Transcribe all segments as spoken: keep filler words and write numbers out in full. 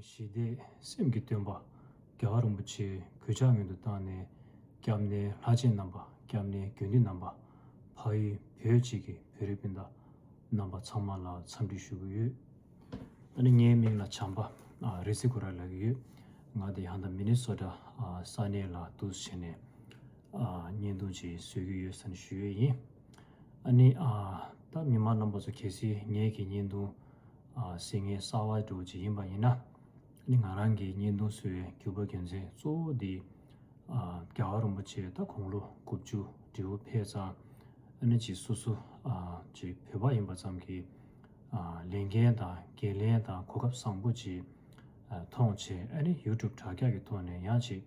ཞི་བདེ་སེམས་ཀྱི་སྟོན་པ་རྒྱལ་བ་རིན་པོ་ཆེ་གུས་ཕྱག་སྔོན་དུ་བཏང་ནས། སྐྱབས་གནས་ལྷ་ཆེན་རྣམ་པ། སྐྱབས་གནས་དགེ་འདུན་རྣམ་པ། ཕ་ཡུལ་བོད་སྤྱི་གི་བོད་རིགས་སྤུན་ཟླ་རྣམ་པ་ཚང་མ་ལ་འཚམས་འདྲི་ཞུ་གི་ཡོད། ཨ་ནི་ངའི་མིང་ལ་བྱམས་པ་ཨ་རེ་སི་ཀུ་ར་ལབ་ཀྱི་ཡོད། ང་དེ་ཧན་ད་མི་ནི་སོ་ཊ་ཨ་ས་གནས་ལ་འདུག་བྱས་ནས་ཨ་བརྙན་ཐུང་ཅིག་བཟོ་གི་ཡོད་ཟེར་ནས་ཞུ་ཡས་ཡིན། ཨ་ནི་ཨ་ད་མི་མང་རྣམ་པ་ཚོ་གལ་སྲིད་ངའི་གི་བརྙན་ཐུང་ཨ་གཟིགས་མཁན་གསར་པ་འདྲ་བོ་ཅིག་ཡིན་པ་ཡིན་ན། ཨ་ནི་ང་རང་གི་བརྙན་ཐུང་བཟོ་བའི་རྒྱུ་པ་རྒྱུ་མཚན་གཙོ་བོ་དེ་ཨ་རྒྱལ་བ་རིན་པོ་ཆེ་ད་དགུང་ལོ་དགུ་བཅུ་བགྲེས་པོ་ཕེབས་ཙང་། ཨ་ནི་ཅིག་སོ་སོ་ཨ་ཅིག་བོད་པ་ཡིན་པ་ཙམ་གྱིས་ཨ་ལས་འགན་དང་འགན་ལེན་དང་གོ་སྐབས་བཟང་པོ་ཅིག་ཨ་མཐོང་བྱས། ཨ་ནི་ཡུ་ཊུབ་དྲ་རྒྱ་གི་ཐོག་ནས་ཡང་ཅིག་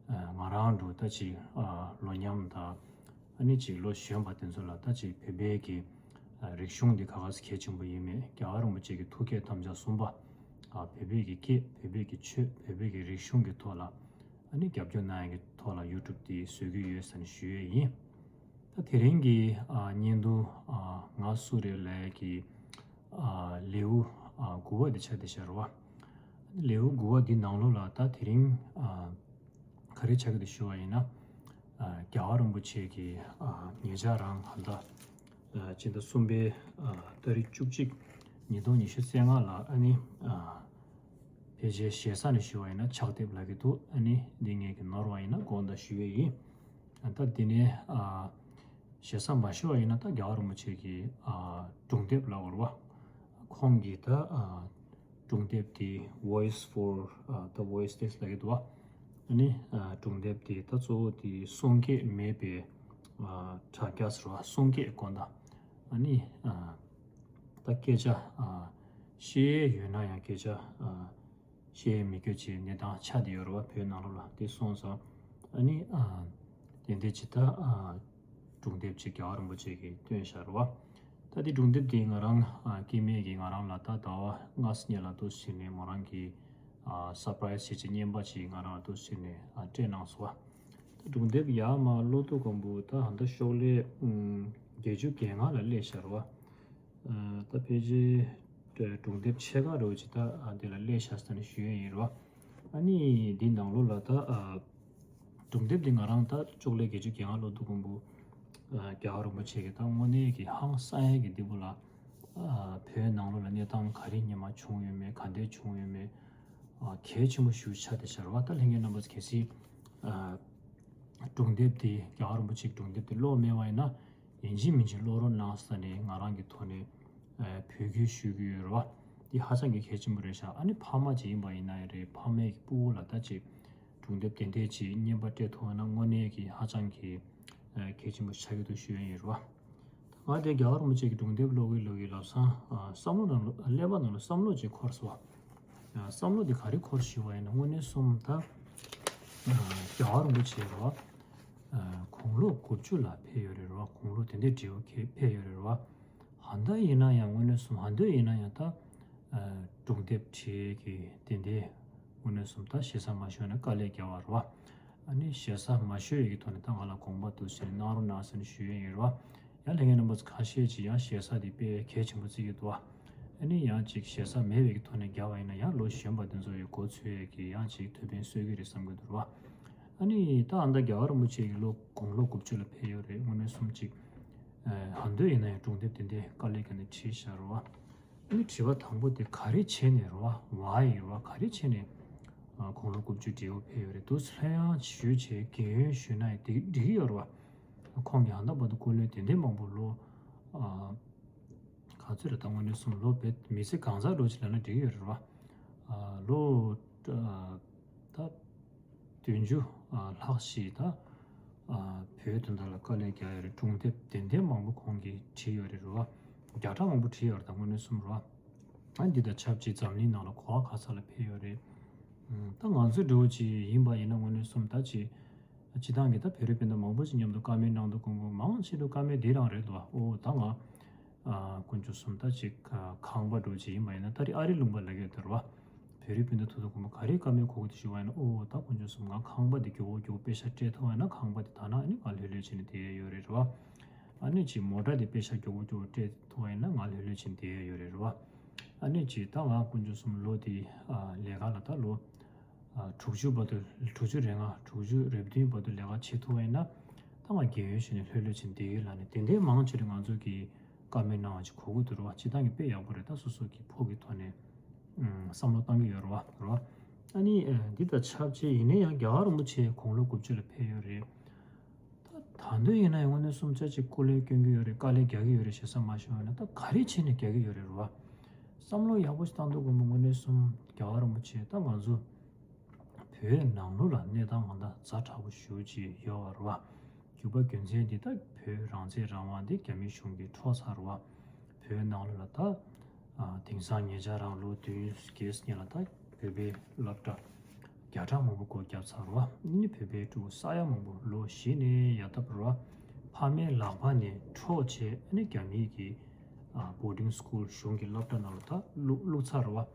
ཨ་ང་རང་འདྲ་བོ་ད་ཅིག་ཨ་ལོ་མཉམ་དང་། ཨ་ནི་ཅིག་ལོ་གཞོན་པ་དེ་ཚོ་ལ་ད་ཅིག་བོད་པའི་གི་ཨ་རིག་གཞུང་འདི་ག་ག་ཚོད་གལ་ཆེན་པོ་ཡིན་མེད། རྒྱལ་བ་རིན་པོ་ཆེ་གི་ཐུགས་བསྐྱེད་དམ་བཅའ་གསུམ་པ། ཨ་བོད་པའི་གི་སྐད། བོད་པའི་གི་ཆོས། བོད་པའི་གི་རིག་གཞུང་གི་ཐོག་ལ་ཨ་ནི་རྒྱབ་སྐྱོར་གནང་ཡག་གི་ཐོག་ལ་ཡུ་ཊུབ་འདི་བཟོ་གི་ཡོད་ཟེར་ནས་ཞུ་ཡས་ཡིན། ད་དེ་རིང་གི་ཨ་བརྙན་ཐུང་ཨ་ང་སུ་རེད་ལབ་ཡག་གི་ཨ་ལེའུ་ཨ་དགུ་པ་འདི་ཆགས་བསྡད་ཤག་རེད་བ། ལེའུ་དགུ་པ་འདི་ནང་ལོགས་ལ་ད་དེ་རིང་ཨ་ག་རེ་ཆགས་ཀྱི་འདུག་ཞུ་བ་ཡིན་ན། ཨ་རྒྱལ་བ་རིན་པོ་ཆེ་གི་ཨ་ཉེ་ཆར་རང་ཧན་ད་ཨ་སྤྱི་ཟླ་གསུམ་པའི་ཨ་ཏ་རིག་བཅུ་གཅིག་ཉིས་སྟོང་ཉི་ཤུ་རྩ་ལྔ་ལ་ཨ་ནི་ཨ་ཕལ་ཆེར་ཞེ་ས་ནས་ཞུ་བ་ཡིན་ན་ཕྱག་དེབ་ལབ་ཀྱི་འདུག་ཨ་ནི་འདི་ངས་ཀྱི་ནོར་བ་ཡིན་ན་དགོངས་དག་ཞུ་ཡས་ཡིན། ཨ་ད་འདི་ནས་ཨ་ཞེ་ས་མ་ཞུ་བ་ཡིན་ན། ད་རྒྱལ་བ་རིན་པོ་ཆེ་གི་ཨ་སྒྲུང་དེབ་ལབ་དགོས་རེད་བ། ཁོང་གི་ད་ཨ་སྒྲུང་དེབ་དེ་Voice for ཨ་the Voiceless ལབ་ཀྱི་འདུག་བ། ཨ་ནི་ཨ་སྒྲུང་དེབ་དེ་ད་གཙོ་བོ་དེ་གསུང་སྐད་མེད་པའི་ཨ་དྲ་རྒྱ་ཟེར་བ། གསུང་སྐད་དགོངས་དག་ཨ་ནི་ཨ་ད་སྐད་ཆ་ཨ་བཤད་ཡས་ཡོད་ན་ཡང་སྐད་ཆ་ཨ་བཤད་ཡས་མེད་རྒྱུ་ཅིག་གནས་སྟངས་ཆགས་བསྡད་ཡོད་རེད་བ། བོད་ནང་ལོགས་ལ་དེ་སོང་ཙང་ཨ་ནི་ཨ་དེ་འདྲ་ཅིག་ད་ཨ་སྒྲུང་དེབ་ཅིག་རྒྱལ་བ་རིན་པོ་ཆེ་གིས་བཏོན་བཞག་རེད་བ། ད་དེ་སྒྲུང་དེབ་དེ་ང་རང་ཨ་སྐྱེ་དམན་གྱིས་ང་རང་ལ་ད་ཟླ་བ་ལྔ་ཙམ་སྔོན་ལ་འདུག་སེ་བྱས་ནས་མོ་རང་གིས་ཨ་སར་པ་རའི་སི་བྱས་བྱས་རྔན་པ་ཅིག་ང་རང་ལ་འདུག་སེ་བྱས་ནས་ཨ་སྤྲད་གནང་སོང་བ། ད་སྒྲུང་དེབ་ཡར་མར་ཀློག་དུས་སྒང་པོ་ད་ཧན་ད་ཤོག་ལྷེ་ཨུམ་བརྒྱད་ཅུ་གྱ་ལྔ་ལ་སླེབས་བཞག་རེད་བ། ཨ་ད་ཕལ་ཆེར་སྒྲུང་དེབ་ཕྱེད་ཀ་འདྲ་བོ་ཅིག་ད་ཨ་འདི་ལ་སླེབས་བཞག་ཟེར་ནས་ཞུ་ཡས་ཡིན་རེད་བ། ཨ་ནི་འདི་ནང་ལོགས་ལ་ད་ཨ་སྒྲུང་དེབ་འདི་ང་རང་ད་ཅོག་ལེ་བརྒྱད་ཅུ་གྱ་ལྔ་ཀློག་དུས་སྒང་པོ་ཨ་རྒྱལ་བ་རིན་པོ་ཆེ་གི་ད་དངོས་གནས་ཀྱི་ཧང་སང་ཡས་ཀྱི་འདི་པོ་ལ་ཨ་བོད་ནང་ལོགས་ལ་གནས་སྟངས་ག་རེ་སྔོན་མ་བྱུང་ཡོད་མེད། ག་འདྲས་བྱུང་ཡོད་མེད། ཨ་གལ་ཆེན་པོ་ཞེ་པོ་ཆགས་བསྡད་ཤག་རེད་བ། ད་ལྷན་རྒྱས་རྣམ་པ་ཚོ་གལ་སྲིད་ཨ་སྒྲུང་དེབ་དེ་རྒྱལ་བ་རིན་པོ་ཆེའི་སྒྲུང་དེབ་དེ་ཀློག་མེད་པ་ཡིན་ན། ཡིན་གཅིག་མིན་གཅིག་ཀློག་རོགས་གནང་ཟེར་ནས་ང་རང་གི་ཐོག་ནས་ཨ་འབོད་སྐུལ་ཞུ་གི་ཡོད་རེད་བ། འདི་ཧ་ཅང་གི་གལ་ཆེན་པོ་རེད་ཤག་ཨ་ནི་ཕ་མ་ཅིག་ཡིན་པ་ཡིན་ན་ཡང་རེད། ཕ་མས་ཀྱི་སྤུ་གུ་ལ་ད་ཅིག་སྒྲུང་དེབ་དེ་འདྲས་ཅིག་རྔན་པ་སྤྲད་ཐུབ་པ་ན་དངོས་གནས་ཀྱི་ཧ་ཅང་གི་ཨ་གལ་ཆེན་པོ་ཆགས་ཀྱི་འདུག་ཞུ་ཡས་ཡིན་རེད་བ། ད་ང་དེ་རྒྱལ་བ་རིན་པོ་ཆེ་གི་སྒྲུང་དེབ་ཀློག་གི་ཀློག་གི་ལབ་སོང་། ཨ་བསམ་བློ་ནང་ལ་ཀླད་པ་ནང་ལ་བསམ་བློ་ཅིག་འཁོར་སོང་བ། ཨ་བསམ་བློ་དེ་ག་རེ་འཁོར་ཞུ་བ་ཡིན་ན། དངོས་གནས་སོང་ད་ཨ་རྒྱལ་བ་རིན་པོ་ཆེ་རེད་བ། ཨ་དགུང་ལོ་དགུ་བཅུ་ལ་ཕེབས་ཡོད་རེད་བ། དགུང་ལོ་དེ་འདྲའི་བགྲེས་པོ་ཁེ་ཕེབས་ཡོད་རེད་བ། ཧན་ད་ཡིན་ན་ཡང་དངོས་གནས་སོང་། ཧན་ད་ཡིན་ན་ཡང་ད་ཨ་སྒྲུང་དེབ་བྲིས་ཀྱི་དེ་འདྲའི་དངོས་གནས་སོང་ད་ཞེ་ས་མ་ཞུས་ན་དཀའ་ལས་རྒྱག་པ་རེད་བ། ཨ་ནི་ཞེ་ས་མ་ཞུ་ཡས་ཀྱི་ཐོག་ནས་ད་ང་ལ་དགོངས་པ་འདུག་ཟེར་ནས་གནང་རོགས་གནང་ཟེར་ནས་ཞུ་ཡས་ཡིན་རེད་བ། ཡང་ལྷན་རྒྱས་རྣམ་པ་ཚོ་ཁ་ཤས་ཅིག་ཡང་ཞེ་ས་དེ་དཔེ་གལ་ཆེན་པོ་བརྩི་གི་འདུག་བ། ཨ་ནི་ཡང་ཅིག་ཞེ་ས་མེད་པའི་གི་ཐོག་ནས་རྒྱག་པ་ཡིན་ན་ཡང་ལོ་གཞོན་པ་དེ་ཚོ་ཡི་མགོ་ཚོས་ཡས་ཀྱི་ཡང་ཅིག་ཐུགས་ཕན་གསོས་ཀྱི་རེད་བསམ་གྱི་འདུག་རེད་བ། ཨ་ནི་ད་ཨ་མདའ་རྒྱལ་བ་རིན་པོ་ཆེ་གི་ལོ་དགུང་ལོ་དགུ་བཅུ་ལ་ཕེབས་ཡོད་རེད། དངོས་གནས་སོང་ཅིག་ཨ་ཧན་ད་ཡིན་ན་ཡང་སྒྲུང་དེབ་དེ་འདྲའི་དཀའ་ལས་ཁག་ནས་བྲིས་བཞག་རེད་བ། ཨ་ནི་དྲི་བ་དང་པོ་དེ་ག་རེ་བྱས་ནས་རེད་བ། ཝའི་རེད་བ། ག་རེ་བྱས་ནས་ཨ་དགུང་ལོ་དགུ་བཅུ་བགྲེས་པོ་ཕེབས་ཡོད་རེད། དུ་ལྷན་ཡང་ཞུས་བྱས་རྒན་ཡོལ་ཞུས་ན་ཡང་འགྲིག་འགྲིག་གི་ཡོད་རེད་བ། ཁོང་གིས་ཧན་ད་བར་དུ་སྐུ་ལོ་དེ་འདྲའི་མང་པོ་ལོ་ཨ་ག་ཚོད་རེད། ད་དངོས་གནས་སོང་ལོ་བེད་མི་ཚེ་གང་ཟག་འདྲ་བོ་ཅིག་ལབ་ན་འགྲིག་གི་ཡོད་རེད་བ། ཨ་ལོ་ཨ་ད་བདུན་ཅུ་ཨ་ལྷག་ཞིག་ད་ཨ་བོད་དོན་དག་ལ་དཀའ་ལས་རྒྱག་ཡོད་རེད། སྒྲུང་དེབ་དེ་འདྲའི་མང་པོ་ཁོང་གིས་བྲིས་ཡོད་རེད་རེད་བ། བརྒྱ་ཕྲག་མང་པོ་བྲིས་ཡོད་རེད། ད་དངོས་གནས་སོང་རེད་བ། ཨ་འདི་དང་ཆབས་ཅིག་འཛམ་གླིང་ནང་ལ་གོ་བ་ག་ས་ལ་ཕེབས་ཡོད་རེད། ཨ་ད་ང་ཚོ་འདྲ་བོ་ཅིག་ཡིན་པ་ཡིན་ན་དངོས་གནས་སོང་ད་ཅིག་སྤྱིར་བཏང་གི་ད་བོད་རིགས་སྤུན་ཟླ་མང་པོ་ཞིག་མཉམ་དུ་བཀའ་མོལ་གནང་དུས་སྐབས་མང་ཆེ་འདྲ་བོ་བཀའ་མོལ་འདི་རང་རེད་འདུག་ཨོ་ད་ང་ཨ་དཀོན་མཆོག་གསུམ་ད་ཅིག་ཨ་ཁང་པ་འདྲ་བོ་ཅིག་ཡིན་པ་ཡིན་ན། ད་རེས་ཨ་རིའི་ལུང་པ་ལབ་ཡོད་དེ་རེད་བ། བོད་རིགས་སྤུན་ཟླ་ཐུག་དུས་སྐབས་ག་རེ་བཀའ་མོལ་གོ་གི་འདུག་ཞུ་བ་ཡིན་ན། ཨོ་ད་དཀོན་མཆོག་གསུམ་ང་ཁང་པ་འདི་མགྱོགས་པོ་མགྱོགས་པོ་པེ་ཤག་སྤྲད་ཐུབ་པ་ཡིན་ན། ཁང་པ་འདི་ད་ནང་ཨ་ནི་ང་ལྷོད་ལྷོད་བྱས་ནས་བསྡད་ཡོད་རེད་རེད་བ། ཨ་ནི་ཅིག་མོ་ཊ་འདི་པེ་ཤག་མགྱོགས་པོ་མགྱོགས་པོ་སྤྲད་ཐུབ་པ་ཡིན་ན་ང་ལྷོད་ལྷོད་བྱས་ནས་བསྡད་ཡོད་རེད་རེད་བ། ཨ་ནི་ཅིག་ད་ང་དཀོན་མཆོག་གསུམ་ལོ་དེ་ཨ་ལས་ཀ་ལ་ད་ལོ་ཨ་དྲུག་ཅུ་བར་དུ་དྲུག་ཅུ་རེ་ལྔ་དྲུག་ཅུ་རེ་བདུན་བར་དུ་ལས་ཀ་བྱེད་ཐུབ་པ་ཡིན་ན་ད་ང་རྒན་ཡོལ་ཞུས་ནས་ལྷོད་ལྷོད་བྱས་བསྡད་ཡོད་ལབ་ནས་དེ་འདྲའི་མང་ཆེ་རེ་ང་ཚོ་གི་བཀའ་མོལ་གནང་བ་ཅིག་གོ་གི་འདུག་རེད་བ། སྤྱིར་བཏང་གི་དཔེ་ཡག་པོ་རེད། ད་སོ་སོ་གི་ཕོགས་ཀྱི་ཐོག་ནས་ཨུམ་བསམ་བློ་བཏང་གི་ཡོད་རེད་བ། རེད་བ། ཨ་ནི་ཨ་འདི་དང་ཆབས་ཅིག་ཡིན་ན་ཡང་རྒྱལ་བ་རིན་པོ་ཆེ་དགུང་ལོ་དགུ་བཅུ་ལ་ཕེབས་ཡོད་རེད། ད་ད་འདོད་ཡིན་ན་ཡང་དངོས་གནས་སུམ་ཆ་གཅིག་སྐུ་ལས་སྐྱོན་གྱི་ཡོད་རེད། དཀའ་ལས་རྒྱག་གི་ཡོད་རེད་ཞེ་ས་མ་ཤོང་ཡོད་ན་ད་ག་རེ་བྱས་ནས་རྒྱག་གི་ཡོད་རེད་རེད་བ། བསམ་བློ་ཡག་པོ་ཞིག་བཏང་དུས་དགོངས་པ་དངོས་གནས་སུམ་རྒྱལ་བ་རིན་པོ་ཆེ་ད་ང་ཚོ་བོད་ནང་ལོགས་ལ་གནས་སྟངས་གང་ལྟར་ཛ་དྲག་པོ་ཞེ་པོ་ཅིག་ཡོད་པ་རེད་བ། རྒྱུ་བ་རྒྱུ་མཚན་འདི་ད་བོད་རང་བཙན་རང་དབང་འདི་རྒྱ་མི་གཞུང་གིས་འཕྲོག་ཚར་བ། བོད་ནང་ལོགས་ལ་ད་ཨ་དེང་སང་ཉེ་ཆར་རང་ལོ་བདུན་བརྒྱད་སྔོན་ལ་ད་བོད་པའི་སློབ་གྲྭ་བརྒྱ་ཕྲག་མང་པོ་སྒོ་བརྒྱབ་ཚར་བ། ཨ་ནི་བོད་པའི་ཕྲུ་གུ་ས་ཡ་མང་པོ་ལོ་བཞི་ནས་ཡར་བཏབ་རེད་བ། ཕ་མའི་ལག་པ་ནས་འཕྲོག་བྱས་ཨ་ནི་རྒྱ་མིའི་གི་ཨ་བོར་ཌིང་སི་ཀུལ་གཞུང་གི་སློབ་གྲྭ་ནང་ལ་ད་བླུགས་བླུགས་ཚར་རེད་བ།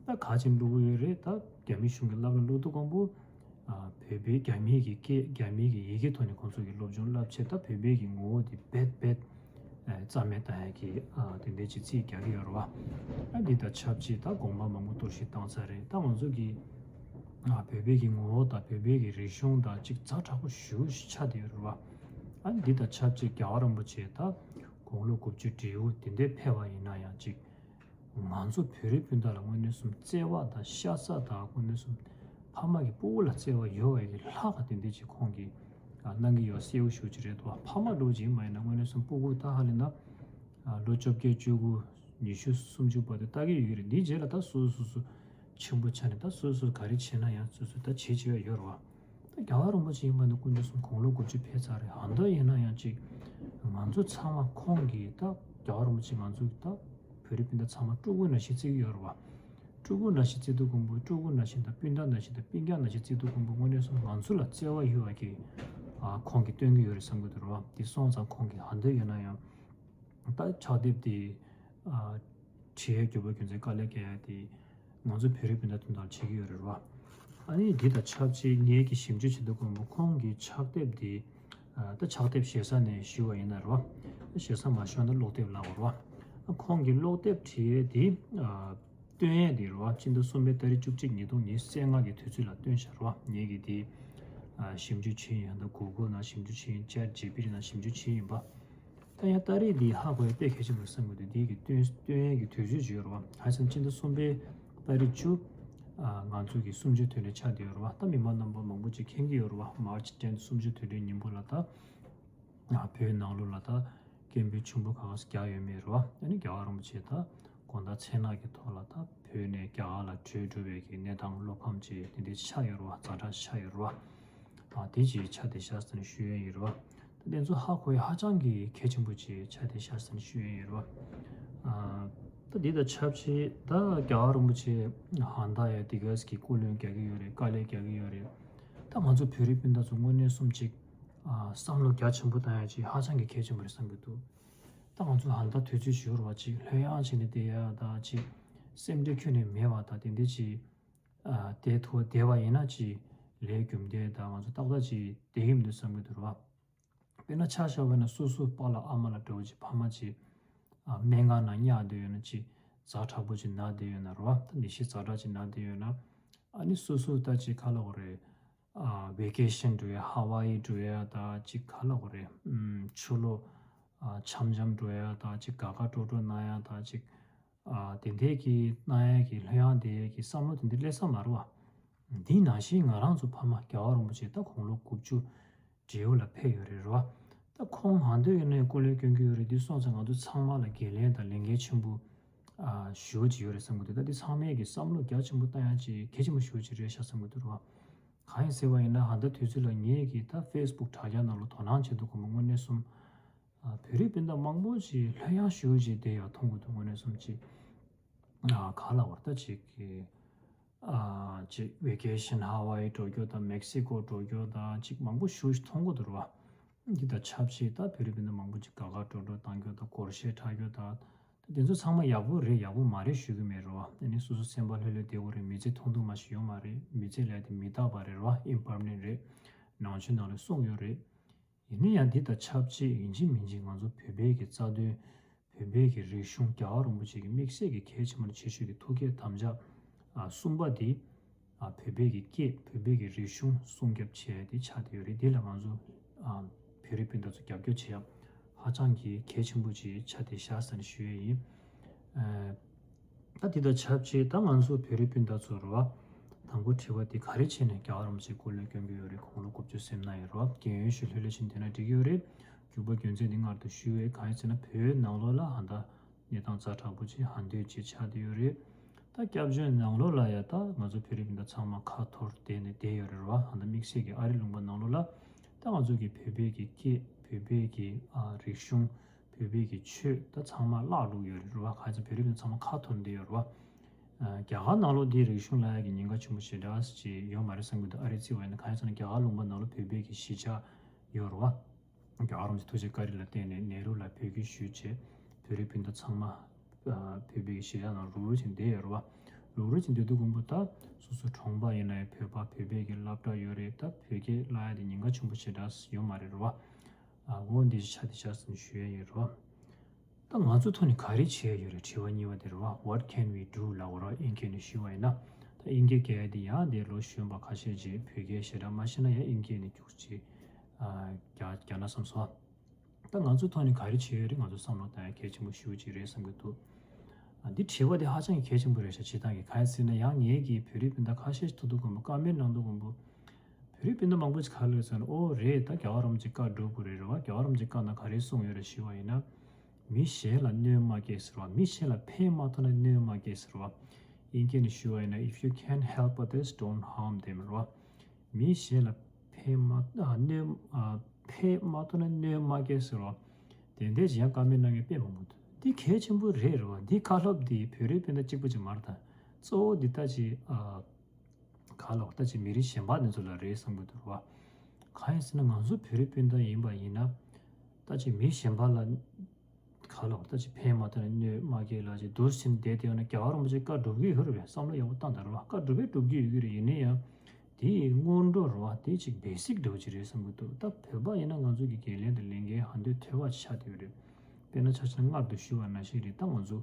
ད་ག་ཅིག་བླུགས་ཡོད་རེད། ད་རྒྱ་མི་གཞུང་གི་སློབ་གྲྭ་བླུགས་དུས་དགོངས་པ་ཨ་བོད་པའི་རྒྱ་མིའི་གི་སྐད་རྒྱ་མིའི་གི་ཡི་གེ་ཐོག་ནས་ཁོང་ཚོ་གི་སློབ་སྦྱོང་བསླབ་བྱས། ད་བོད་པའི་གི་ངོ་བོ་དེ་རྦད་རྦད་ཨ་རྩ་མེད་བཏང་ཡག་གི་ཨ་དེ་འདྲའི་ཅིག་རྩིས་རྒྱག་གི་ཡོད་རེད་བ། ཨ་འདི་དང་ཆབས་ཅིག་ད་དགོངས་པ་མང་པོ་གཏོར་བཤིག་བཏང་ཚར་རེད། ད་ང་ཚོ་གི་ཨ་བོད་པའི་གི་ངོ་བོ་དང་བོད་པའི་གི་རིག་གཞུང་དང་ཅིག་ཛ་དྲག་པོ་ཞེ་པོ་ཞིག་ཆགས་བསྡད་ཡོད་རེད་བ། ཨ་འདི་དང་ཆབས་ཅིག་རྒྱལ་བ་རིན་པོ་ཆེ་ད་དགུང་ལོ་དགུ་བཅུ་བགྲེས་པོ་དེ་འདྲའི་ཕེབས་པ་ཡིན་ན་ཡང་ཅིག་ང་ཚོ་བོད་རིགས་སྤུན་ཟླ་ལ་དངོས་གནས་སུམ་བརྩེ་བ་དང་ཤ་ཚ་དང་དངོས་གནས་སུམ་ཕ་མ་གི་སྤུ་གུ་ལ་བརྩེ་བ་ཡོད་པ་ཡི་ལྷག་ག་དེ་འདྲ་ཅིག་ཁོང་གིས་ཨ་གནང་གི་ཡོད་གསལ་པོ་ཞེ་པོ་ཅིག་རེད་འདུག་ཕ་མ་འདྲ་པོ་ཅིག་མ་ཡིན་ན་དངོས་གནས་སུམ་སྤུ་གུ་ད་ཧ་ལས་ན་ཨ་ལོ་བཅོ་བརྒྱད་བཅུ་དགུ་ཉི་ཤུ་སུམ་ཅུ་བར་དུ་ལྟ་གི་ཡོད་ཀྱི་རེད། འདིའི་རྗེས་ལ་ད་སོ་སོ་སོ་སོ་ཆེན་པོ་ཆགས་ནས་ད་སོ་སོ་ག་རེ་བྱེད་ན་ཡང་སོ་སོ་ད་བྱེད་བྱེད་ཡ་ཡོད་རེད་བ། ད་རྒྱལ་བ་རིན་པོ་ཆེ་ཡིན་པ་ནི་དཀོན་མཆོག་གསུམ་དགུང་ལོ་དགུ་བཅུ་ཕེབས་ཚར་རེད། ཨ་མདོ་ཡིན་ན་ཡང་ཅིག་ང་ཚོ་ཚང་མ་ཁོང་གིས་ད་རྒྱལ་བ་རིན་པོ་ཆེ་ང་ཚོ་ད་བོད་རིགས་སྤུན་ཟླ་ཚང་མ་སྤྲུལ་སྐུ་ནང་བཞིན་བརྩི་གི་ཡོད་རེད་བ། སྤྲུལ་སྐུ་ནང་བཞིན་བརྩི་དུས་དགོངས་པ་སྤྲུལ་སྐུ་ནང་བཞིན་དང་སྤུན་ཟླ་ནང་བཞིན་དང་སྤུན་ཀྱག་ནང་བཞིན་བརྩི་དུས་དགོངས་པ་དངོས་གནས་སུ་ང་ཚོ་ལ་བརྩེ་བ་ཡོད་པ་གི་ཨ་ཁོང་གིས་སྟོན་གི་ཡོད་རེད་བསམ་གི་འདུག་རེད་བ། དེ་སོང་ཙང་ཁོང་གིས་ཨ་མདོ་ཡིན་ན་ཡང་ད་ཕྱག་དེབ་དེ་ཨ་བྲིས་ཡས་རྒྱུ་བ་རྒྱུ་མཚན་དཀའ་ལས་བརྒྱབ་ཡས་དེ། ང་ཚོ་བོད་རིགས་སྤུན་ཟླ་དོན་དག་བྱེད་ཀྱི་ཡོད་རེད་བ། ཨ་ནི་འདི་དང་ཆབས་ཅིག་ངེད་ཀྱིས་ཞིབ་འཇུག་བྱེད་དུས་དགོངས་པ་ཁོང་གི་ཕྱག་དེབ་འདི་ཨ་ད་ཕྱག་དེབ་ཞེ་ས་ནས་ཞུས་པ་ཡིན་ན་རེད་བ། ཞེ་ས་མ་ཞུས་ན་ཀློག་དེབ་ལབ་དགོས་རེད་བ། ཁོང་གི་ཀློག་དེབ་བྲིས་ཡས་འདི་ཨ་བཏོན་ཡས་འདི་རེད་བ། སྤྱི་ཟླ་གསུམ་པའི་ཏ་རིག་བཅུ་གཅིག་ཉིས་སྟོང་ཉི་ཤུ་རྩ་ལྔ་གི་དུས་ཚོད་ལ་བཏོན་བཞག་རེད་བ། ངེད་ཀྱིས་འདི་ཨ་ཞིབ་འཇུག་བྱས་ཡིན། ད་གུ་གུལ་ནང་ཞིབ་འཇུག་བྱས་ཡིན། ཅེཊ་ཇི་པི་ཊི་ནང་ཞིབ་འཇུག་བྱས་ཡིན་པ། ད་ཡང་ཏ་རིག་འདི་ཧ་གོ་ཡ་དཔེ་གལ་ཆེན་པོ་རེད་བསམ་གི་འདུག་འདི་གི་སྟོན་སྟོན་ཡས་ཀྱི་དུས་ཚོད་ཅིག་ཡོད་རེད་བ། ཧ་ཅང་སྤྱི་ཟླ་གསུམ་པའི་ཏ་རིག་བཅུ། ཨ་ང་ཚོ་གི་གསུམ་བཅུའི་དུས་དྲན་ཆགས་བསྡད་ཡོད་རེད་བ། ད་མི་མང་རྣམ་པ་མང་པོ་ཅིག་མཁྱེན་གྱི་ཡོད་རེད་བ། མར་ཆི་ཊེན་གསུམ་བཅུའི་དུས་དྲན་ཉིན་མོ་ལ་ད་ང་བོད་ནང་ལོགས་ལ་ད་སྐད་འབོད་ཆེན་པོ་ག་ག་ས་རྒྱག་ཡོད་མེད་རེད་བ། ཨ་ནི་རྒྱལ་བ་རིན་པོ་ཆེ་ད་དགོང་དག་མཚན་ནག་གི་ཐོག་ལ་ད་བོད་ནས་རྒྱ་གར་ལ་བྲོས་འགྲོ་བའི་གི་གནས་སྟངས་བློ་ཕམ་ཅིག་དེ་འདྲ་ཆགས་ཡོད་རེད་བ། ཛ་དྲག་ཆགས་ཡོད་རེད་བ། ཨ་དེ་ཅིག་ཆགས་བསྡད་ཤག་ཟེར་ནས་ཞུ་ཡས་ཡིན་རེད་བ། ད་དེ་ཚོ་ཧ་གོ་ཡ་ཧ་ཅང་གི་གལ་ཆེན་པོ་ཅིག་ཆགས་བསྡད་ཤག་ཟེར་ནས་ཞུ་ཡས་ཡིན་རེད་བ། ཨ་ད་འདི་དང་ཆབས་ཅིག་ད་རྒྱལ་བ་རིན་པོ་ཆེ་ཧང་ད་ཡ་དེ་ག་ས་གི་སྐུ་ལུང་རྒྱག་གི་ཡོད་རེད། དཀའ་ལས་རྒྱག་གི་ཡོད་རེད། ད་ང་ཚོ་བོད་རིགས་སྤུན་ཟླ་ཚོ་དངོས་གནས་སོམ་ཅིག་ཨ་བསམ་བློ་རྒྱ་ཆེན་པོ་བཏང་ཡ་ཅིག་ཧ་ཅང་གི་གལ་ཆེན་པོ་རེད་བསམ་གི་འདུག་ད་ང་ཚོ་ཧང་ད་དུས་ཚོད་ཞུ་རུ་བ་ཅིག་ལྷོད་ཡངས་བྱས་ནས་བསྡད་ཡ་དང་ཅིག་སེམས་ཁྲལ་ཁྱོན་ནས་མེད་པ་དང་དེ་འདྲ་ཅིག་ཨ་བསྡད་ཐུབ་བསྡད་པ་ཡིན་ན་ཅིག་ལས་རྒྱུ་འབྲས་དང་ང་ཚོ་ཏག་ཏག་ཅིག་བསྡད་ཀྱི་མི་འདུག་བསམ་གྱི་འདུག་ར་བ། དཔེར་ན་ཆ་བཞག་པ་ཡིན་ན་སོ་སོའི་པཱ་ལགས་ཨ་མ་ལགས་འདྲ་བོ་ཅིག་ཕ་མ་ཅིག་ཨ་སྨན་ཁང་ནང་ཉར་བསྡད་ཡོད་ན་ཅིག་ཛ་དྲག་པོ་ཅིག་ན་བསྡད་ཡོད་ན་ར་བ། ད་ནད་གཞི་ཛ་དྲག་ཅིག་ན་བསྡད་ཡོད་ན་ཨ་ནི་སོ་སོ་ད་ཅིག་ག་ལབ་དགོས་རེད། ཨ་ཝེ་ཀེ་ཤན་འགྲོ་ཡ་ཧ་ཝའི་འགྲོ་ཡ་ད་ཅིག་ག་ལབ་དགོས་རེད། ཨམ་ཆུ་ལོག་ཨ་འཆམ་འཆམ་འགྲོ་ཡ་ད་ཅིག་དགའ་དགའ་སྤྲོ་སྤྲོ་གནང་ཡ་ད་ཅིག་ཨ་དེ་འདྲས་ཀྱི་གནང་ཡས་ཀྱི་ལྷོད་ཡངས་དེ་ཡས་ཀྱི་བསམ་བློ་དེ་འདྲས་སླེབས་ས་མ་རེད་བ། འདི་ནང་བཞིན་ང་རང་ཚོ་ཕ་མ་རྒྱལ་བ་རིན་པོ་ཆེ་ད་དགུང་ལོ་དགུ་བཅུ་བགྲེས་པོ་ལ་ཕེབས་ཡོད་རེད་རེད་བ། ད་ཁོང་ཧང་འདོད་ཡོད་ན་ཡང་སྐུ་ལས་སྐྱོན་གྱི་ཡོད་རེད། འདི་སོང་ཙང་ང་ཚོ་ཚང་མ་ལ་འགན་ལེན་དང་ལས་འགན་ཆེན་པོ་ཨ་ཞེ་པོ་ཅིག་ཡོད་རེད་བསམ་གི་འདུག་ད་འདི་ཚང་མས་ཀྱི་བསམ་བློ་རྒྱ་ཆེན་པོ་བཏང་ཡ་ཅིག་གལ་ཆེན་པོ་ཞེ་པོ་ཅིག་རེད་ཤག་བསམ་གི་འདུག་རེད་བ། གང་ཡིན་ཟེར་བ་ཡིན་ན་ཧང་ད་དུས་ཚོད་ལ་ངས་ཀྱི་ད་ཕེ་སི་བུག་དྲ་རྒྱ་ནང་ལ་དོ་སྣང་བྱེད་དུས་ཁོ་མོ་དངོས་གནས་སོམ། ཨ་བོད་རིགས་སྤུན་ཟླ་མང་པོ་ཞིག་ལྷོད་ཡངས་ཞེ་པོ་ཅིག་བསྡད་ཡོད་མཐོང་གི་འདུག་དངོས་གནས་སོམ་ཅིག་ཨ་ག་ལ་བར་ད་ཅིག་གི་ཨ་ཅིག་ཝེ་ཀེ་ཤན་ཧ་ཝའི་འགྲོ་རྒྱུ་དང་མེག་སི་ཀོ་འགྲོ་རྒྱུ་དང་ཅིག་མང་པོ་ཞེ་པོ་ཅིག་མཐོང་གི་འདུག་ར་བ། འདི་དང་ཆབས་ཅིག་ད་བོད་རིགས་སྤུན་ཟླ་མང་པོ་ཅིག་དགའ་དགའ་སྤྲོ་སྤྲོ་གཏོང་རྒྱུ་དང་སྒོར་གཞས་འཁྲབ་རྒྱུ་དང་། དེ་ཚོ་ཚང་མ་ཡག་པོ་རེད། ཡག་པོ་མ་རེད་ཞུ་གི་མེད་རེད་བ། ཨ་ནི་སོ་སོ་སེམས་པ་ལྷོད་ལྷོད་བསྡད་དགོས་རེད། མི་ཚེ་ཐུང་ཐུང་མ་ཞིག་ཡོད་མ་རེད། མི་ཚེ་ལས་དེ་མི་རྟག་པ་རེད་བ། ཨིམ་པར་མ་ནེན་ཊི་རེད། ནང་ཆོས་ནང་ལ་གསུངས་ཡོད་རེད། ཡིན་ན་ཡང་འདི་དང་ཆབས་ཅིག་ཡིན་གཅིག་མིན་གཅིག་ང་ཚོ་བོད་པའི་གི་རྩ་དོན་ བོད་པའི་གི་རིག་གཞུང་རྒྱལ་བ་རིན་པོ་ཆེ་གི་དམིགས་བསལ་གྱི་གལ་ཆེན་པོ་ཆེ་ཤོས་ཀྱི་ཐུགས་བསྐྱེད་དམ་བཅའ་ཨ་གསུམ་པ་དེ། ཨ་བོད་པའི་གི་སྐད་བོད་པའི་གི་རིག་གཞུང་སྲུང་སྐྱོབ་བྱས་ཏེ་ཆགས་བསྡད་ཡོད་རེད། དེ་ལ་ང་ཚོ་ཨ་བོད་རིགས་སྤུན་ཟླ་ཚོ་རྒྱབ་སྐྱོར་བྱེད་ཡ་ཧ་ཅང་གི་གལ་ཆེན་པོ་ཅིག་ཆགས་བསྡད་ཤག་ཟེར་ནས་ཞུ་ཡས་ཡིན། ཨ་ད་དེ་དང་ཆབས་ཅིག་ད་ང་ཚོ་བོད་རིགས་སྤུན་ཟླ་ཚོ་རེད་བ། དང་པོ་དྲི་བ་དེ་ག་རེ་བྱས་ནས་རྒྱལ་བ་རིན་པོ་ཆེ་སྐུ་ལས་བསྐྱོན་གྱི་ཡོད་རེད། དགུང་ལོ་དགུ་བཅུ་ཟིན་ན་ཡོད་རེད་བ། རྒན་ཡོལ་ཞུ་ལྷོད་ལྷོད་བྱས་ནས་བསྡད་ན་འགྲིག་གི་ཡོད་རེད། རྒྱུ་པ་རྒྱུ་མཚན་དེ་སྔར་དུ་ཞུས་པའི་གང་ཡིན་ཟེར་ན་བོད་ནང་ལོགས་ལ་ཧ་ད་གནས་སྟངས་ཛ་དྲག་པོ་ཅིག་ཧ་འདོད་ཅིག་ཆགས་བསྡད་ཡོད་རེད། ད་སྐྱབས་བཅོལ་ནང་ལོགས་ལ་ཡ་ད་ང་ཚོ་བོད་རིགས་སྤུན་ཟླ་ཚང་མ་ཁ་འཐོར་བསྡད་ནས་བསྡད་ཡོད་རེད་བ། ཧ་ད་དམིགས་བསལ་གྱི་ཨ་རི་ལུང་པ་ནང་ལོགས་ལ་ད་ང་ཚོ་གི་བོད་པའི་གི་སྐད་བོད་པའི་གི་ཨ་རིག་གཞུང་བོད་པའི་གི་ཆོས་ད་ཚང་མ་བརླག་འགྲོ་གི་ཡོད་རེད་བ། གང་ཡིན་ཟེར་ན་བོད་རིགས་སྤུན་ཟླ་ཚང་མ་ཁ་འཐོར་བསྡད་ཡོད་རེད་བ། ཨ་རྒྱ་གར་ནང་ལོགས་འདིའི་རིག་གཞུང་བརླག་ཡ་གི་ཉེན་ཁ་ཆེན་པོ་ཞེ་དྲག་ཅིག་ཡོད་མ་རེད་བསམ་གྱི་འདུག་ཨ་རི་བརྩི་བ་ཡིན་ན། གང་ཡིན་ཟེར་ན་རྒྱ་གར་ལུང་པ་ནང་ལོགས་བོད་པའི་གི་གཞིས་ཆགས་ཡོད་རེད་བ། རྒྱལ་བ་རིན་པོ་ཆེ་ཐུགས་རྗེ་བཀའ་དྲིན་ལ་བརྟེན་ནས་ནེ་རུ་ལ་བོད་སྐད་ཞུས་བྱས། བོད་རིགས་སྤུན་ཟླ་ཚང་མ་ཨ་བོད་པའི་གཞིས་ཆགས་ནང་རུག་རུག་བྱས་བསྡད་ཡོད་རེད་བ། རུག་རུག་བྱས་བསྡད་དུས་ཀུན་པོ་ད་སོ་སོ་གྲོང་པ་ཡིན་ན་ཡང་བོད་པ་བོད་པའི་གི་སློབ་གྲྭ་ཡོད་རེད། ད་བོད་སྐད་བརླག་ཡ་དེ་ཉེན་ཁ་ཆེན་པོ་ཞེ་དྲག་ཡོད་མ་རེད་རེད་བ། ཨ་འོ་འདི་ཆ་དེ་ཆ་ཟིན་ཞུ་ཡ་ཡོད་རེད་བ། ད་ང་ཚོ་ཐོག་ནས་ག་རེ་བྱས་ཡོད་རེད། དྲི་བ་གཉིས་པ་དེ་རེད་བ། What can we do ལབ་དགོས་རེད་བ། དབྱིན་སྐད་ནས་ཞུས་པ་ཡིན་ན། ད་དབྱིན་སྐད་སྐད་ཡ་དེ་ཡང་དེ་ལོ་གཞོན་པ་ཁ་ཤས་ཀྱིས་བོད་སྐད་ཞེ་དྲག་མ་ཤེས་ན་ཡང་དབྱིན་སྐད་ནས་རྒྱུགས་ཅིག་ཨ་རྒྱག་རྒྱག་ན་བསམ་སོང་། ད་ང་ཚོ་ཐོག་ནས་ག་རེ་བྱས་ཡོད་རེད། ང་ཚོ་བསམ་བློ་བཏང་ཡ་གལ་ཆེན་པོ་ཞེ་པོ་ཅིག་རེད་བསམ་གྱི་འདུག་ཨ་འདི་དྲི་བ་དེ་ཧ་ཅང་གི་གལ་ཆེན་པོ་རེད་ཤག་སྤྱིར་བཏང་གི། གང་ཡིན་ཟེར་ན་ཡང་ངེད་ཀྱིས་བོད་རིགས་སྤུན་ཟླ་ཁ་ཤས་ཤིག་ཐུག་དུས་ཀུན་པོ་ཀོ་མེན་ནང་དུ་ཀུན་པོ་བོད་རིགས་སྤུན་ཟླ་མང་པོ་ཞིག་ག་རེ་ལབ་ཟེར་ན། ཨོ་རེད། ད་རྒྱལ་བ་རིན་པོ་ཆེ་བཀའ་སྒྲུབ་དགོས་རེད་རེད་བ། རྒྱལ་བ་རིན་པོ་ཆེ་བཀའ་ནང་ག་རེ་གསུངས་ཡོད་རེད་ཞུས་པ་ཡིན་ན། མི་གཞན་ལ་གནོད་མ་སྐྱེལ་ཟེར་བ། མི་གཞན་ལ་ཕན་མ་ཐོགས་ན་གནོད་མ་སྐྱེལ་ཟེར་བ། དབྱིན་སྐད་ནས་ཞུས་པ་ཡིན་ན། If you can't help others, don't harm them རེད་བ། མི་གཞན་ལ་ཕན་མ་ཨ་གནོད་ཨ་ཕན་མ་ཐོགས་ན་གནོད་མ་སྐྱེལ་ཟེར་བ། དེ་འདྲའི་ཡང་ཀོ་མེན་གནང་མཁན་དཔེ་མང་པོ་འདུག་འདི་གལ་ཆེན་པོ་རེད་རེད་བ། འདི་བཀའ་སློབ་འདི་བོད་རིགས་སྤུན་ཟླ་གཅིག་པོ་ཅིག་མ་རེད་ད། གཙོ་བོ་འདི་ལྟ་ཅི་ཨ། ག་ལ་བ་ལྟ་ཅི་མི་རིགས་གཞན་པ་དེ་ཚོ་ལ་རེད་བསམ་གྱི་འདུག་རེད་བ། གང་ཡིན་ཟེར་ན་ང་ཚོ་བོད་རིགས་སྤུན་ཟླ་ཡིན་པ་ཡིན་ན། ལྟ་ཅི་མི་གཞན་པ་ལ་ག་ལ་བ་ལྟ་ཅི་ཕན་མ་ཐོགས་ན་གནོད་མ་སྐྱེལ་ལ་ཅི་འདུག་ཟེར་བསྡད་དེ་ཡོད་ན་རྒྱལ་བ་རིན་པོ་ཆེ་བཀའ་སྒྲུབ་ཀྱི་ཡོད་རེད་བས། བསམ་བློ་ཡག་པོ་བཏང་དང་རེད་བ། བཀའ་སྒྲུབ་པས་སྒྲུབ་ཀྱི་ཡོད་ཀྱི་རེད། ཡིན་ན་ཡང་དེ་ཡི་སྔོན་འགྲོ་རེད་བ། དེ་ཅིག་བེ་སིག་འདྲ་བོ་ཅིག་རེད་བསམ་གྱི་འདུག་ད་བོད་པ་ཡིན་ན་ང་ཚོ་གི་འགན་ལེན་དང་ལས་འགན་ཧ་འདོད་ཐོལ་པ་ཆགས་བསྡད་ཡོད་རེད། དཔེར་ན་ཆ་བཞག་ན་སྔར་དུ་ཞུས་པ་ནང་བཞིན་རེད། ད་ང་ཚོ་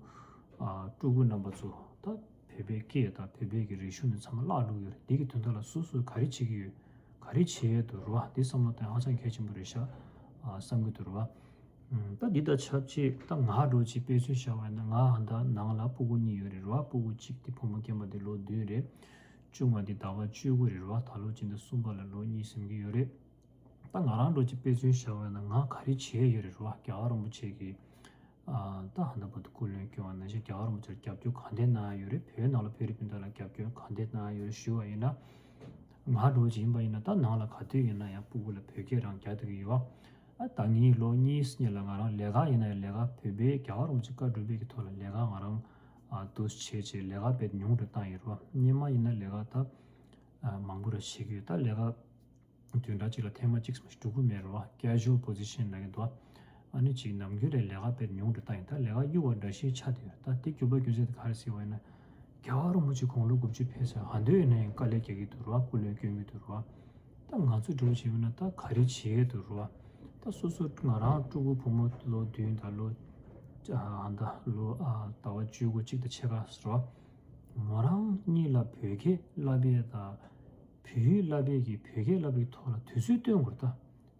ཨ་སྤྲུལ་སྐུ་རྣམ་པ་ཚོ་ད་བོད་པའི་སྐད་དང་བོད་པའི་གི་རིག་གཞུང་ནི་ཚང་མ་བརླག་འགྲོ་གི་ཡོད་རེད། འདི་གི་དོན་དག་ལ་སོ་སོས་ག་རེ་བྱེད་ཀྱི་ཡོད། ག་རེ་བྱེད་ཡས་འདུག་རེད་བ། འདི་བསམ་བློ་བཏང་ཡ་ཧ་ཅང་གལ་ཆེན་པོ་རེད་ཤག་ཨ་བསམ་གྱི་འདུག་རེད་བ། ཨུམ། ད་འདི་དང་ཆབས་ཅིག་ད་ང་འདྲ་བོ་ཅིག་དཔེ་མཚོན་བཞག་པ་ཡིན་ན། ང་ཧ་ད་ནང་ལ་སྤུ་གུ་གཉིས་ཡོད་རེད་རེད་བ། སྤུ་གུ་གཅིག་དེ་བུ་མོ་རྒན་པ་དེ་ལོ་བདུན་རེད། ཆུང་བ་དེ་ཟླ་བ་བཅུ་དགུ་རེད་རེད་བ། ད་ལོ་སྤྱི་ཟླ་གསུམ་པ་ལ་ལོ་གཉིས་ཟིན་གྱི་ཡོད་རེད། ད་ང་རང་འདྲ་བོ་ཅིག་དཔེ་མཚོན་བཞག་པ་ཡིན་ན་ང་ག་རེ་བྱས་ཡོད་རེད་རེད་བ། རྒྱལ་བ་རིན་པོ་ཆེ་གི་ཨ་ད་ཧ་ད་བར་དུ་སྐུ་ལས་བསྐྱོན་པ་ནང་བཞིན་རྒྱལ་བ་རིན་པོ་ཆེར་རྒྱབ་སྐྱོར་ག་འདྲས་གནང་ཡ་ཡོད་རེད། བོད་ནང་ལ་བོད་རིགས་སྤུན་ཟླ་ལ་རྒྱབ་སྐྱོར་ག་འདྲས་གནང་ཡ་ཡོད་རེད་ཞུས་པ་ཡིན་ན། ང་འདྲ་བོ་ཅིག་ཡིན་པ་ཡིན་ན་ད་ནང་ལ་ག་དུས་ཡིན་ན་ཡང་སྤུ་གུ་ལ་བོད་སྐད་རང་རྒྱག་བསྡད་ཀྱི་ཡོད་བ། ཨ་ད་ངའི་ལོ་གཉིས་སྔོན་ལ་ང་རང་ལས་ཀ་ཡིན་ན་ཡང་ལས་ཀ་བོད་པའི་རྒྱལ་བ་རིན་པོ་ཆེ་བཀའ་སྒྲུབ་པའི་གི་ཐོག་ལ་ལས་ཀ་ང་རང་ཨ་འདུག་བྱས་བྱས་ལས་ཀ་དཔེ་ཉུང་དུ་བཏང་ཡོད་རེད་བ། སྔོན་མ་ཡིན་ན་ལས་ཀ་ད་ཨ་མང་པོ་ར་བྱེད་ཀྱི་ཡོད། ད་ལས་ཀ་བདུན་ཕྲག་གཅིག་ལ་ཐེངས་མ་གཅིག་ཙམ་ཞིག་འགྲོ་གི་མེད་རེད་བ། Casual position ལབ་ཀྱི་འདུག་ཨ་ནི་ཅིག་ནམ་རྒྱུན་རེད་ལས་ཀ་དཔེ་ཉུང་དུ་བཏང་ཡིན། ད་ལས་ཀ་གཡུག་པ་འདྲ་ཞིག་ཆགས་བསྡད་ཡོད། ད་དེ་རྒྱུ་བ་རྒྱུ་མཚན་དེ་ག་རེ་ཟེར་བ་ཡིན་ན། རྒྱལ་བ་རིན་པོ་ཆེ་དགུང་ལོ་དགུ་བཅུ་ཕེབས་ཚར། ཧ་འདོད་ཡིན་ན་ཡང་དཀའ་ལས་རྒྱག་གི་འདུག་རེད་བ། སྐུ་ལས་བསྐྱོན་གྱི་འདུག་རེད་བ། ད་ང་ཚོས་འདྲ་བོ་བྱས་ཡོད་ན་ད་ག་རེ་བྱེད་ཡས་འདུག་རེད་བ། ད་སོ་སོ་ང་རང་ཕྲུ་གུ་བུ་མོ་ལོ་བདུན་དང་ལོ་ཨ་ད་ལོ་ཨ་ཟླ་བ་བཅུ་དགུ་གཅིག་དང་ཕྱེད་ཀ་ཟེར་བ། མོ་རང་གཉིས་ལ་བོད་སྐད་བསླབ་པའི་དང་། བོད་ཡིག་བསླབ་པའི་གི་བོད་སྐད་བསླབ་པའི་ཐོག་ལ་དུས་ཚོད་བཏོན་དགོས་རེད་ད།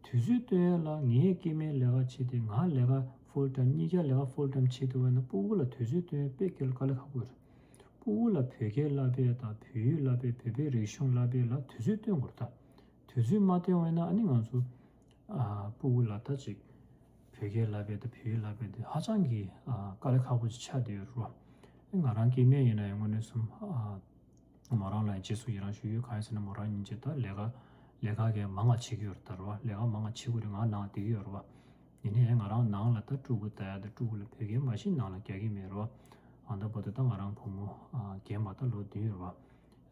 དུས་ཚོད་བཏོན་ཡ་ལ་ངས་སྐྱེ་དམན་ལས་ཀ་བྱེད་དེ། ང་ལས་ཀ་ཕུལ་ཊའིམ། གཉིས་ཀ་ལས་ཀ་ཕུལ་ཊའིམ་བྱེད་ཐུབ་པ་ན་སྤུ་གུ་ལ་དུས་ཚོད་བཏོན་ཡ་དཔེ་དཀའ་ལས་ཁག་པོ་རེད། སྤུ་གུ་ལ་བོད་སྐད་བསླབ་པའི་དང་བོད་ཡིག་བསླབ་པའི་བོད་པའི་རིག་གཞུང་བསླབ་པའི་ལ་དུས་ཚོད་བཏོན་དགོས་རེད་ད། དུས་ཚོད་མ་བཏོན་པ་ཡིན་ན་ཨ་ནི་ང་ཚོ་ཨ་སྤུ་གུ་ལ་ད་ཅིག་བོད་སྐད་བསླབ་པའི་དང་བོད་ཡིག་བསླབ་པའི་དེ་ཧ་ཅང་གི་ཨ་དཀའ་ལས་ཁག་པོ་ཅིག་ཆགས་བསྡད་ཡོད་རེད་བ། ང་རང་སྐྱེ་དམན་ཡིན་ན་ཡང་དངོས་གནས་སོང་ཨ་མོ་རང་ལ་ཡང་རྗེས་སུ་ཡི་རང་ཞུ་ཡོད། གང་ཡིན་ཟེར་ན་མོ་རང་སྙིང་རྗེ་ད་ལས་ཀ་ལས་ཀ་གས་མང་ང་བྱེད་ཀྱི་ཡོད་རེད་ད་རེད་བ། ལས་ཀ་མང་ང་བྱེད་དགོས་རེད། ང་ནང་བསྡད་ཀྱི་ཡོད་རེད་བ། ཡིན་ན་ཡང་ང་རང་ནང་ལ་ད་ཕྲུ་གུ་ལྟ་ཡ་དང་ཕྲུ་གུ་ལ་བོད་སྐད་མ་ཤེས་ནང་ལ་རྒྱག་གི་མེད་རེད་བ། ཨ་ད་བར་དུ་ད་ང་རང་བུ་མོ་ཨ་རྒན་པ་ད་ལོ་བདུན་ཡོད་རེད་བ།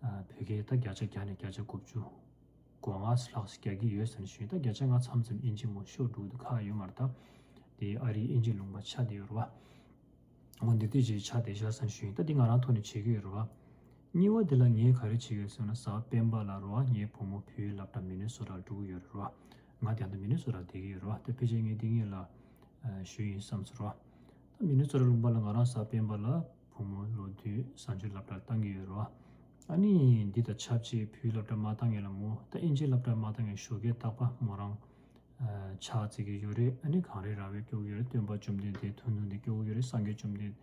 ཨ་བོད་སྐད་ད་བརྒྱ་ཆ་བརྒྱ་ནས་བརྒྱ་ཆ་དགུ་བཅུ་གོ་ལྔ་ལྷག་ཙམ་རྒྱག་གི་ཡོད་ཟེར་ནས་ཞུས། ད་བརྒྱ་ཆ་ལྔ་མཚམས་ཙམ་ཨིན་ཇི་མོ་ཤོར་འགྲོ་གི་འདུག་ཁག་ཡོད་མ་རེད་ད། དེ་ཨ་རིའི་ཨིན་ཇི་ལུང་པ་ཆགས་བསྡད་ཡོད་རེད་བ། འོ་འདི་དུས་ཀྱི་ཆ་དེ་བཞག་ཟེར་ཞུ་ཡིན། ད་འདི་ང་རང་ཐོག་ནས་བྱེད་ཀྱི་ཡོད་རེད་བ། གཉིས་པ་དེ་ལ་ངས་ག་རེ་བྱེད་ཀྱི་ཡོད་ཟེར་ན། གཟའ་སྤེན་པ་ལ་རེད་བ། ངའི་བུ་མོ་བོད་ཡིག་སློབ་གྲྭ་མི་ནི་སོ་ཊར་འགྲོ་གི་ཡོད་རེད་བ། ང་དེ་ད་མི་ནི་སོ་ཊར་བསྡད་ཀྱི་ཡོད་རེད་བ། ད་ཕལ་ཆེར་ངས་འདི་གཉིས་ལ་ཨ་ཞུ་ཡིན་བསམ་ཚོར་བ། མི་ནི་སོ་ར་ལུང་པ་ལ་ང་རང་གཟའ་སྤེན་པ་ལ་བུ་མོ་ལོ་དུས་གཟའ་མཇུག་སློབ་གྲྭར་བཏང་གི་ཡོད་རེད་བ། ཨ་ནི་འདི་དང་ཆབས་ཅིག་བོད་ཡིག་སློབ་གྲྭ་མ་བཏང་ངེས་ལ་མོ་ད་ཨིན་ཇི་སློབ་གྲྭ་མ་བཏང་ངེས་ཞོགས་ཀས་རྟག་པར་མོ་རང་ཕྱག་བརྩི་གི་ཡོད་རེད། ཨ་ནི་གངས་རི་ར་བས་སྐྱོར་གི་ཡོད་རེད། སྟོན་པ་བཅོམ་ལྡན་འདས་ཐུན་མོང་དེ་སྐྱོར་གི་ཡོད་རེད། སངས་རྒྱས་བཅོམ་ལྡན་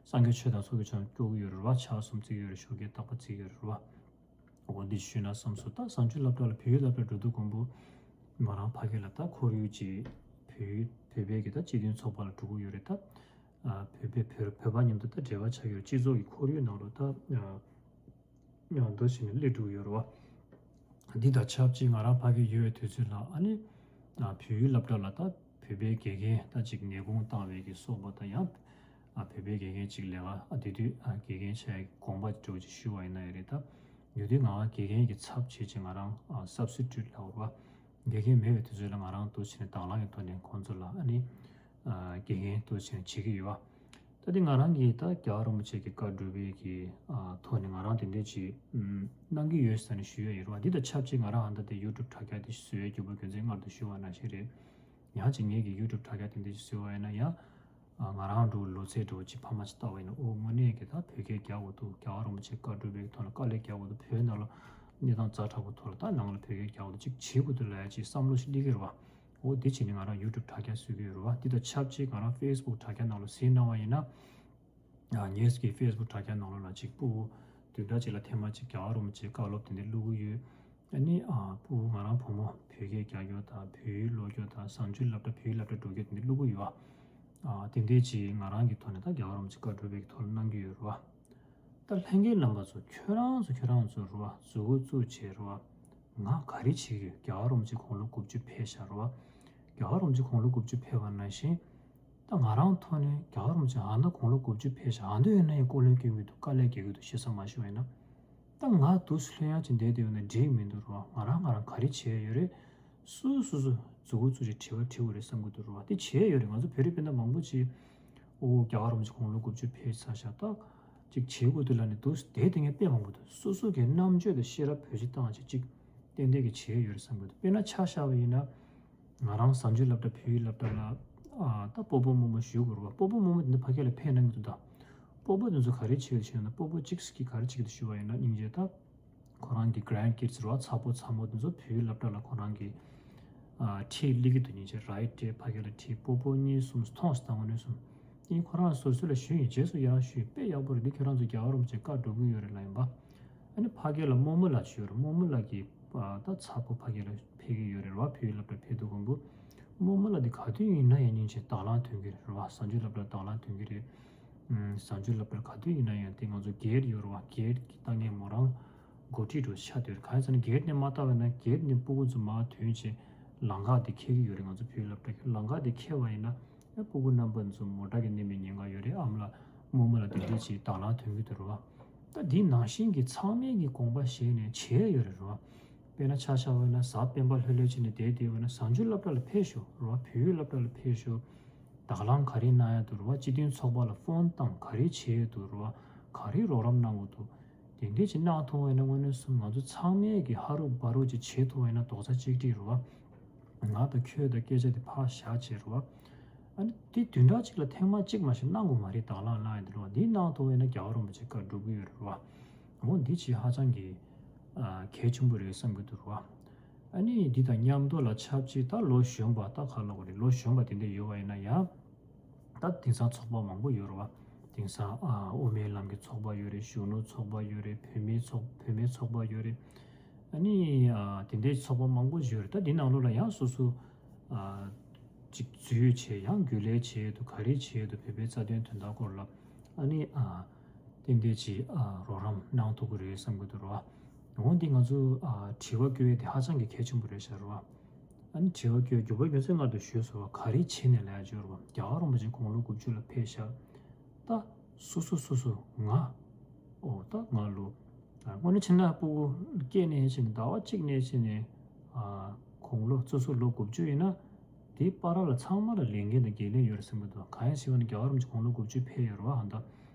སངས་རྒྱས་ཆོས་དང་ཚོགས་ཀྱི་མཆོག་སྐྱོར་གི་ཡོད་རེད་བ། ཕྱག་གསུམ་བརྩི་གི་ཡོད་རེད། ཞོགས་ཀས་རྟག་པར་བརྩི་གི་ཡོད་རེད་བ། འོ་འདི་ཞུས་ན་བསམ་སོང་། ད་གཟའ་མཇུག་སློབ་གྲྭ་ལ་བོད་ཡིག་སློབ་གྲྭ་འགྲོ་དུས་གོང་བུ་མོ་རང་ཕ་གི་ལ་ད་ཁོར་ཡུག་ཅིག་བོད་ཡིག་བོད་པའི་གི་ད་སྤྱི་མཐུན་ཚོགས་པ་ལ་འགྲོ་གི་ཡོད་རེད། ད་བོད་པའི་བོད་བོད་པ་མཉམ་དུ་ད་འབྲེལ་བ་ཆགས་ཡོད། སྤྱི་ཚོགས་ཀྱི་ཁོར་ཡུག་ནང་ལ་ད་མཉམ་དུ་ཞིག་ནས་སླེབས་འགྲོ་གི་ཡོད་རེད་བ། འདི་དང་ཆབས་ཅིག་ང་རང་ཕ་གི་ཡོད་པའི་དུས་ཚོད་ལ་ཨ་ནི་བོད་ཡིག་སློབ་གྲྭ་ལ་ད་བོད་པའི་དགེ་རྒན་ད་ཅིག་ཉེས་སྐྱོན་བཏང་བའི་གི་སོགས་པ་ད་ཡང་བོད་པའི་དགེ་རྒན་ཅིག་ལས་ཀ་ཨ་དེ་དུས་ཨ་དགེ་རྒན་བྱས་དགོངས་པ་འགྲོ་ཅིག་ཞུ་བ་ཡིན་ན་ཡང་རེད། ད་ཡོད་དུས་ང་དགེ་རྒན་གྱི་ཚབ་བྱས་ཅིག་ང་རང་ཨ་སབ་སི་ཊུཊ་ལབ་པ་དགེ་རྒན་མེད་པའི་དུས་ཚོད་ལ་ང་རང་འདུག་བྱས་ནས་དང་བླངས་ཀྱི་ཐོག་ནས་ཁོང་ཚོ་ལ་ཨ་ནི་ཨ་དགེ་རྒན་འདུག་བྱས་ནས་བྱེད་ཀྱི་ཡོད། ད་དེ་ང་རང་གིས་ད་རྒྱལ་བ་རིན་པོ་ཆེ་གི་བཀའ་སྒྲུབ་པའི་གི་ཨ་ཐོག་ནས་ང་རང་དེ་འདྲས་ཅིག་ཨམ་གནང་གི་ཡོད་ཟེར་ནས་ཞུ་ཡ་ཡོད་རེད་བ། འདི་དང་ཆབས་ཅིག་ང་རང་ཨ་ད་དེ་ཡུ་ཊུབ་དྲ་རྒྱ་དེ་བཟོ་ཡའི་རྒྱུ་པོ་རྒྱུ་མཚན་སྔར་དུ་ཞུ་བ་ནང་བཞིན་རེད། ཡང་ཅིག་ངེད་ཀྱི་ཡུ་ཊུབ་དྲ་རྒྱ་དེ་འདྲས་ཅིག་བཟོས་པ་ཡིན་ན་ཡང་ཨ་ང་རང་འགྲོ་ལོ་ཚད་འགྲོ་ཅིག་ཕ་མ་ཅིག་ལྟ་བ་ཡིན་ན་ཨོ་དངོས་གནས་ཀྱི་ད་བོད་སྐད་རྒྱག་དགོས་འདུག་རྒྱལ་བ་རིན་པོ་ཆེ་བཀའ་སྒྲུབ་པའི་ཐོག་ལ་དཀའ་ལས་རྒྱག་དགོས་འདུག་བོད་ནང་ལ་གནས་སྟངས་ཛ་དྲག་པོ་ཐོག་ལ་ད་ནང་ལ་བོད་སྐད་རྒྱག་དགོས་འདུག་ཅིག་བྱེད་དགོས་འདུག་ལབ་ཡ་ཅིག་བསམ་བློ་ཞིག་སླེབས་ཀྱི་རེད་བ། འོ་དེ་བྱས་ནས་ང་རང་ཡུ་ཊུབ་དྲ་རྒྱ་བཟོས་ཀྱི་ཡོད་རེད་བ། འདི་དང་ཆབས་ཅིག་ང་རང་ཕེ་སི་བུག་དྲ་རྒྱ་ནང་ལ་གཟིགས་གནང་བ་ཡིན་ན། ཨ་ངེད་ཀྱི་ཕེ་སི་བུག་དྲ་རྒྱ་ནང་ལོགས་ལ་ཅིག་སྤུ་གུ་བདུན་ཕྲག་གཅིག་ལ་ཐེངས་མ་གཅིག་རྒྱལ་བ་རིན་པོ་ཆེའི་བཀའ་སློབ་དེ་འདྲ་བླུག་གི་ཡོད། ཨ་ནི་ཨ་སྤུ་གུ་ང་རང་བུ་མོ་བོད་སྐད་རྒྱག་རྒྱུ་དང་བོད་ཡིག་ཀློག་རྒྱུ་དང་གཟའ་མཇུག་སློབ་གྲྭ་བོད་ཡིག་སློབ་གྲྭ་འགྲོ་རྒྱུ་དེ་འདྲ་བླུག་གི་ཡོད། ཨ་དེ་འདྲས་ཅིག་ང་རང་གི་ཐོག་ནས་ད་རྒྱལ་བ་རིན་པོ་ཆེའི་བཀའ་སྒྲུབ་པའི་ཐོག་ལ་གནང་གི་ཡོད་རེད་བ། ད་ལྷན་རྒྱས་རྣམ་པ་ཚོ་ཁྱོད་རང་ཚོ་ཁྱོད་རང་ཚོ་རེད་བ། མཛུབ་གུ་བཙུགས་བྱས་རེད་བ། ང་ག་རེ་བྱེད་ཀྱི་ཡོད། རྒྱལ་བ་རིན་པོ་ཆེ་དགུང་ལོ་དགུ་བཅུ་ཕེབས་ཤག་རེད་བ། རྒྱལ་བ་རིན་པོ་ཆེ་དགུང་ལོ་དགུ་བཅུ་ཕེབས་པ་ནང་བཞིན། ད་ང་རང་ཐོག་ནས་རྒྱལ་བ་རིན་པོ་ཆེ་ཨ་མདོ་དགུང་ལོ་དགུ་བཅུ་ཕེབས་ཤག་ཨ་མདོ་ཡོད་ན་ཡང་སྐུ་ལས་སྐྱོན་གྱི་འདུག་དཀའ་ལས་རྒྱག་གི་འདུག་ཞེ་ས་མ་ཞུ་བ་ཡིན་ན། ད་ང་དུས་སུ་ལྷོད་ཡངས་ཅིག་བསྡད་བསྡད་ཡོད་ན་འགྲིག་མི་འདུག་རོ། ང་རང་ང་རང་ག་རེ་བྱས་ཡོད་རེད། སུ་སུ་སུ་མཛུབ་གུ་བཙུགས་ཅིག་དྲི་བ་དྲི་དགོས་རེད་བསམ་གྱི་འདུག་རོ། དེ་བྱས་ཡོད་རེད། ང་ཚོ་བོད་རིགས་སྤུན་ཟླ་མང་པོ་ཅིག་ཨོ་རྒྱལ་བ་རིན་པོ་ཆེ་དགུང་ལོ་དགུ་བཅུ་ཕེབས་ཚར་ཤག་ད་ཅིག་བྱེད་དགོས་འདུག་ལབ་ནས་འདུག་བསྡད་བསྡད་མཁན་དཔེ་མང་པོ་འདུག་སོ་སོ་གི་རྣམ་དཔྱོད་དང་ཤེས་རབ་བེད་སྤྱོད་བཏང་བྱས་ཅིག་ཏན་ཏན་གྱི་བྱས་ཡོད་རེད་བསམ་གྱི་འདུག་དཔེར་ན་ཆ་བཞག་པ་ཡིན་ན། ང་རང་གཟའ་མཇུག་སློབ་གྲྭ་བོད་ཡིག་སློབ་གྲྭ་ལ་ཨ་ད་སྤོ་བོ་རྨོ་མོ་ཞུ་དགོས་རེད་བ། སྤོ་བོ་རྨོ་མོ་དེ་ཚོ་ཕ་གི་ལ་ཕེབས་གནང་གི་འདུག་ད་སྤོ་བོ་དེ་ཚོ་ག་རེ་བྱེད་ཀྱི་ཡོད་ན། སྤོ་བོ་གཅིག་གིས་ག་རེ་བྱེད་ཀྱི་འདུག་ཞུ་བ་ཡིན་ན། སྙིང་རྗེ་ད་ཁོ་རང་གི་གྷ་རེན་ཌི་ཀིཌ་སི་རེད་བ། ཚ་བོ་ཚ་མོ་དེ་ཚོ་བོད་ཡིག་སློབ་གྲྭ་ལ་ཁོ་རང་གི་ཨ་ཁྲིད་སླེབས་ཀྱི་འདུག་སྙིང་རྗེ་རའིཊ་ཕ་གི་ལ་ཁྲིད། སྤོ་བོ་གཉིས་གསུམ་མཐོང་སོང་། ད་དངོས་གནས་གསུམ་ཨིན། ཁོ་རང་སོ་སོ་ལ་ཞུས་ཡིན། རྗེས་སུ་ཡང་ཞུས་ཡིན། དཔེ་ཡག་པོ་རེད། འདི་ཁྱོད་རང་ཚོ་རྒྱལ་བ་རིན་པོ་ཆེ་བཀའ་སྒྲུབ་ཀྱི་ཡོད་རེད་ལབ་ཡིན་པ། ཨ་ནི་ཕ་གི་ལ་རྨོ་མོ་ལགས་ཞུས་རེད། རྨོ་མོ་ལགས་ཀྱི་ཨ་ད་ཚ་བོ་ཕ་གི་ལ་ཕེབས་ཀྱི་ཡོད་རེད་བ། བོད་ཡིག་སློབ་གྲྭ་ཕེབས་དུས་གོང་བུ་རྨོ་མོ་ལགས་འདི་ག་དུས་ཡིན་ན་ཡང་སྙིང་རྗེ་དང་བླངས་ཐོན་གྱི་རེད་བ། གཟའ་མཇུག་སློབ་གྲྭ་དང་བླངས་ཐོན་གྱི་རེད། ཨམ་གཟའ་མཇུག་སློབ་གྲྭ་ག་དུས་ཡིན་ན་ཡང་དེ་ང་ཚོ་གེ་ཊི་ཡོད་རེད་བ། གེ་ཊི་གི་ལྟ་མཁན་མོ་རང་འགོ་ཁྲིད་འདྲ་ཆགས་བསྡད་ཡོད་རེད། གང་ཡིན་ཟེར་ན་གེ་ཊི་ནས་མ་བལྟས་པ་ཡིན་ན་གེ་ཊི་ནས་སྤུ་གུ་ཚོ་མར་ཐོན་བྱས་ལམ་ཁ་དེ་འཁེལ་གྱི་ཡོད་རེད། ང་ཚོ་བོད་ཡིག་སློབ་གྲྭ་གི་ལམ་ཁ་དེ་འཁེལ་བ་ཡིན་ན། ཨ་སྤུ་གུ་རྣམ་པ་ཚོ་མོ་ཊ་གིས་མནན་པའི་ཉེན་ཁ་ཡོད་རེད། ཨ་མ་ལགས་རྨོ་མོ་ལགས་དེ་འདྲས་ཅིག་དང་བླངས་ཐོན་གྱི་འདུག་རེད་བ། ད་འདི་ནང་བཞིན་གྱི་ཚང་མས་ཀྱི་དགོངས་པ་བཞེས་ནས་བྱས་ཡོད་རེད་བ། དཔེར་ན་ཆ་བཞག་པ་ཡིན་ན་གཟའ་སྤེན་པ་ལྷོད་ལྷོད་བྱས་ནས་བསྡད་བསྡད་པ་ཡིན་ན་གཟའ་མཇུག་སློབ་གྲྭ་ལ་ཕེབས་ཤོག་རེད་བ། བོད་ཡིག་སློབ་གྲྭ་ལ་ཕེབས་ཤོག་དང་བླངས་ག་རེ་གནང་ཡ་འདུག་རེད་བ། སྤྱི་མཐུན་ཚོགས་པ་ལ་ཕོན་བཏང་ག་རེ་བྱས་ཡོད་འདུག་རེད་བ། ག་རེ་རོགས་རམ་གནང་དགོས་འདུག་དེ་འདྲས་ཅིག་གནང་ཐུབ་པ་ཡིན་ན་དངོས་གནས་གསུམ་ང་ཚོ་ཚང་མས་ཀྱི་ཧ་རུ་བ་རུ་ཅིག་བྱེད་ཐུབ་པ་ཡིན་ན་རྡོག་རྩ་གཅིག་སྒྲིལ་རེད་བ། ང་དང་ཁྱོད་དང་སྐད་ཆ་དེ་ཕར་བཞག་བྱས་རེད་བ། ཨ་ནི་དེ་བདུན་ཕྲག་གཅིག་ལ་ཐེངས་མ་གཅིག་མ་ཞིག་གནང་དགོས་མ་རེད། དང་བླངས་གནང་ཡ་དེ་རེད་བ། འདི་གནང་ཐུབ་པ་ཡིན་ན་རྒྱལ་བ་རིན་པོ་ཆེ་བཀའ་སྒྲུབ་ཀྱི་ཡོད་རེད་བ། འོ་འདི་ཅིག་ཧ་ཅང་གི་ཨ་གལ་ཆེན་པོ་རེད་བསམ་གྱི་འདུག་རེད་བ། ཨ་ནི་འདི་དང་མཉམ་དུ་ལ་ཆབས་ཅིག་ད་ལོ་གཞོན་པ་ད་ག་ལབ་དགོས་རེད། ལོ་གཞོན་པ་དེ་འདྲ་ཡོད་པ་ཡིན་ན་ཡང་། ད་དེང་སང་ཚོགས་པ་མང་པོ་ཡོད་རེད་བ། དེང་སང་ཨ་དབུ་མའི་ལམ་གྱི་ཚོགས་པ་ཡོད་རེད། གཞོན་ནུ་ཚོགས་པ་ཡོད་རེད། བུད་མེད་ཚོགས་བུད་མེད་ཚོགས་པ་ཡོད་རེད། ཨ་ནི་ཨ་དེ་འདྲའི་ཚོགས་པ་མང་པོ་ཡོད་རེད། ད་འདི་ནང་ལོགས་ལ་ཡང་སོ་སོ་ཨ་ཅིག་འཛུལ་བྱས་ཡང་རྒྱུན་ལས་བྱས་འདུག་ག་རེ་བྱས་འདུག་བོད་པའི་རྩ་དོན་དོན་དག་སྐོར་ལ་ཨ་ནི་ཨ་ཏན་ཏན་ཅིག་ཨ་རོགས་རམ་གནང་ཐུབ་ཀྱི་རེད་བསམ་གྱི་འདུག་རེད་བ། འོ་འདི་ང་ཚོ་ཨ་དྲི་བ་བཀོད་ཡས་དེ་ཧ་ཅང་གི་གལ་ཆེན་པོ་རེད་ཤག་རེད་བ། ཨ་ནི་དྲི་བ་བཀོད་རྒྱུ་བ་རྒྱུ་མཚན་སྔར་དུ་ཞུས་སོང་བ། ག་རེ་བྱས་ནས་ལབ་ཡ་ཅིག་ཡོད་རེད་བ། རྒྱལ་བ་རིན་པོ་ཆེ་དགུང་ལོ་དགུ་བཅུ་ལ་ཕེབས་ཤག་ད་སོ་སོ་སོ་སོ་ང་ཨོ་ད་ང་ལོ་ཨ་དངོས་གནས་བྱས་ན་སྤུ་གུ་སྐྱེས་ནས་བྱས་ནས་ཟླ་བ་གཅིག་ནས་བྱས་ནས་ཨ་དགུང་ལོ་སོ་སོ་ལོ་དགུ་བཅུ་ཡིན་ན། དེའི་བར་ལ་ཚང་མ་ལ་ལས་འགན་དང་འགན་ལེན་ཡོད་རེད་བསམ་གྱི་འདུག་གང་ཡིན་ཟེར་བ་ན་རྒྱལ་བ་རིན་པོ་ཆེ་དགུང་ལོ་དགུ་བཅུ་ཕེབས་ཡོད་རེད་བ། ཨ་ད་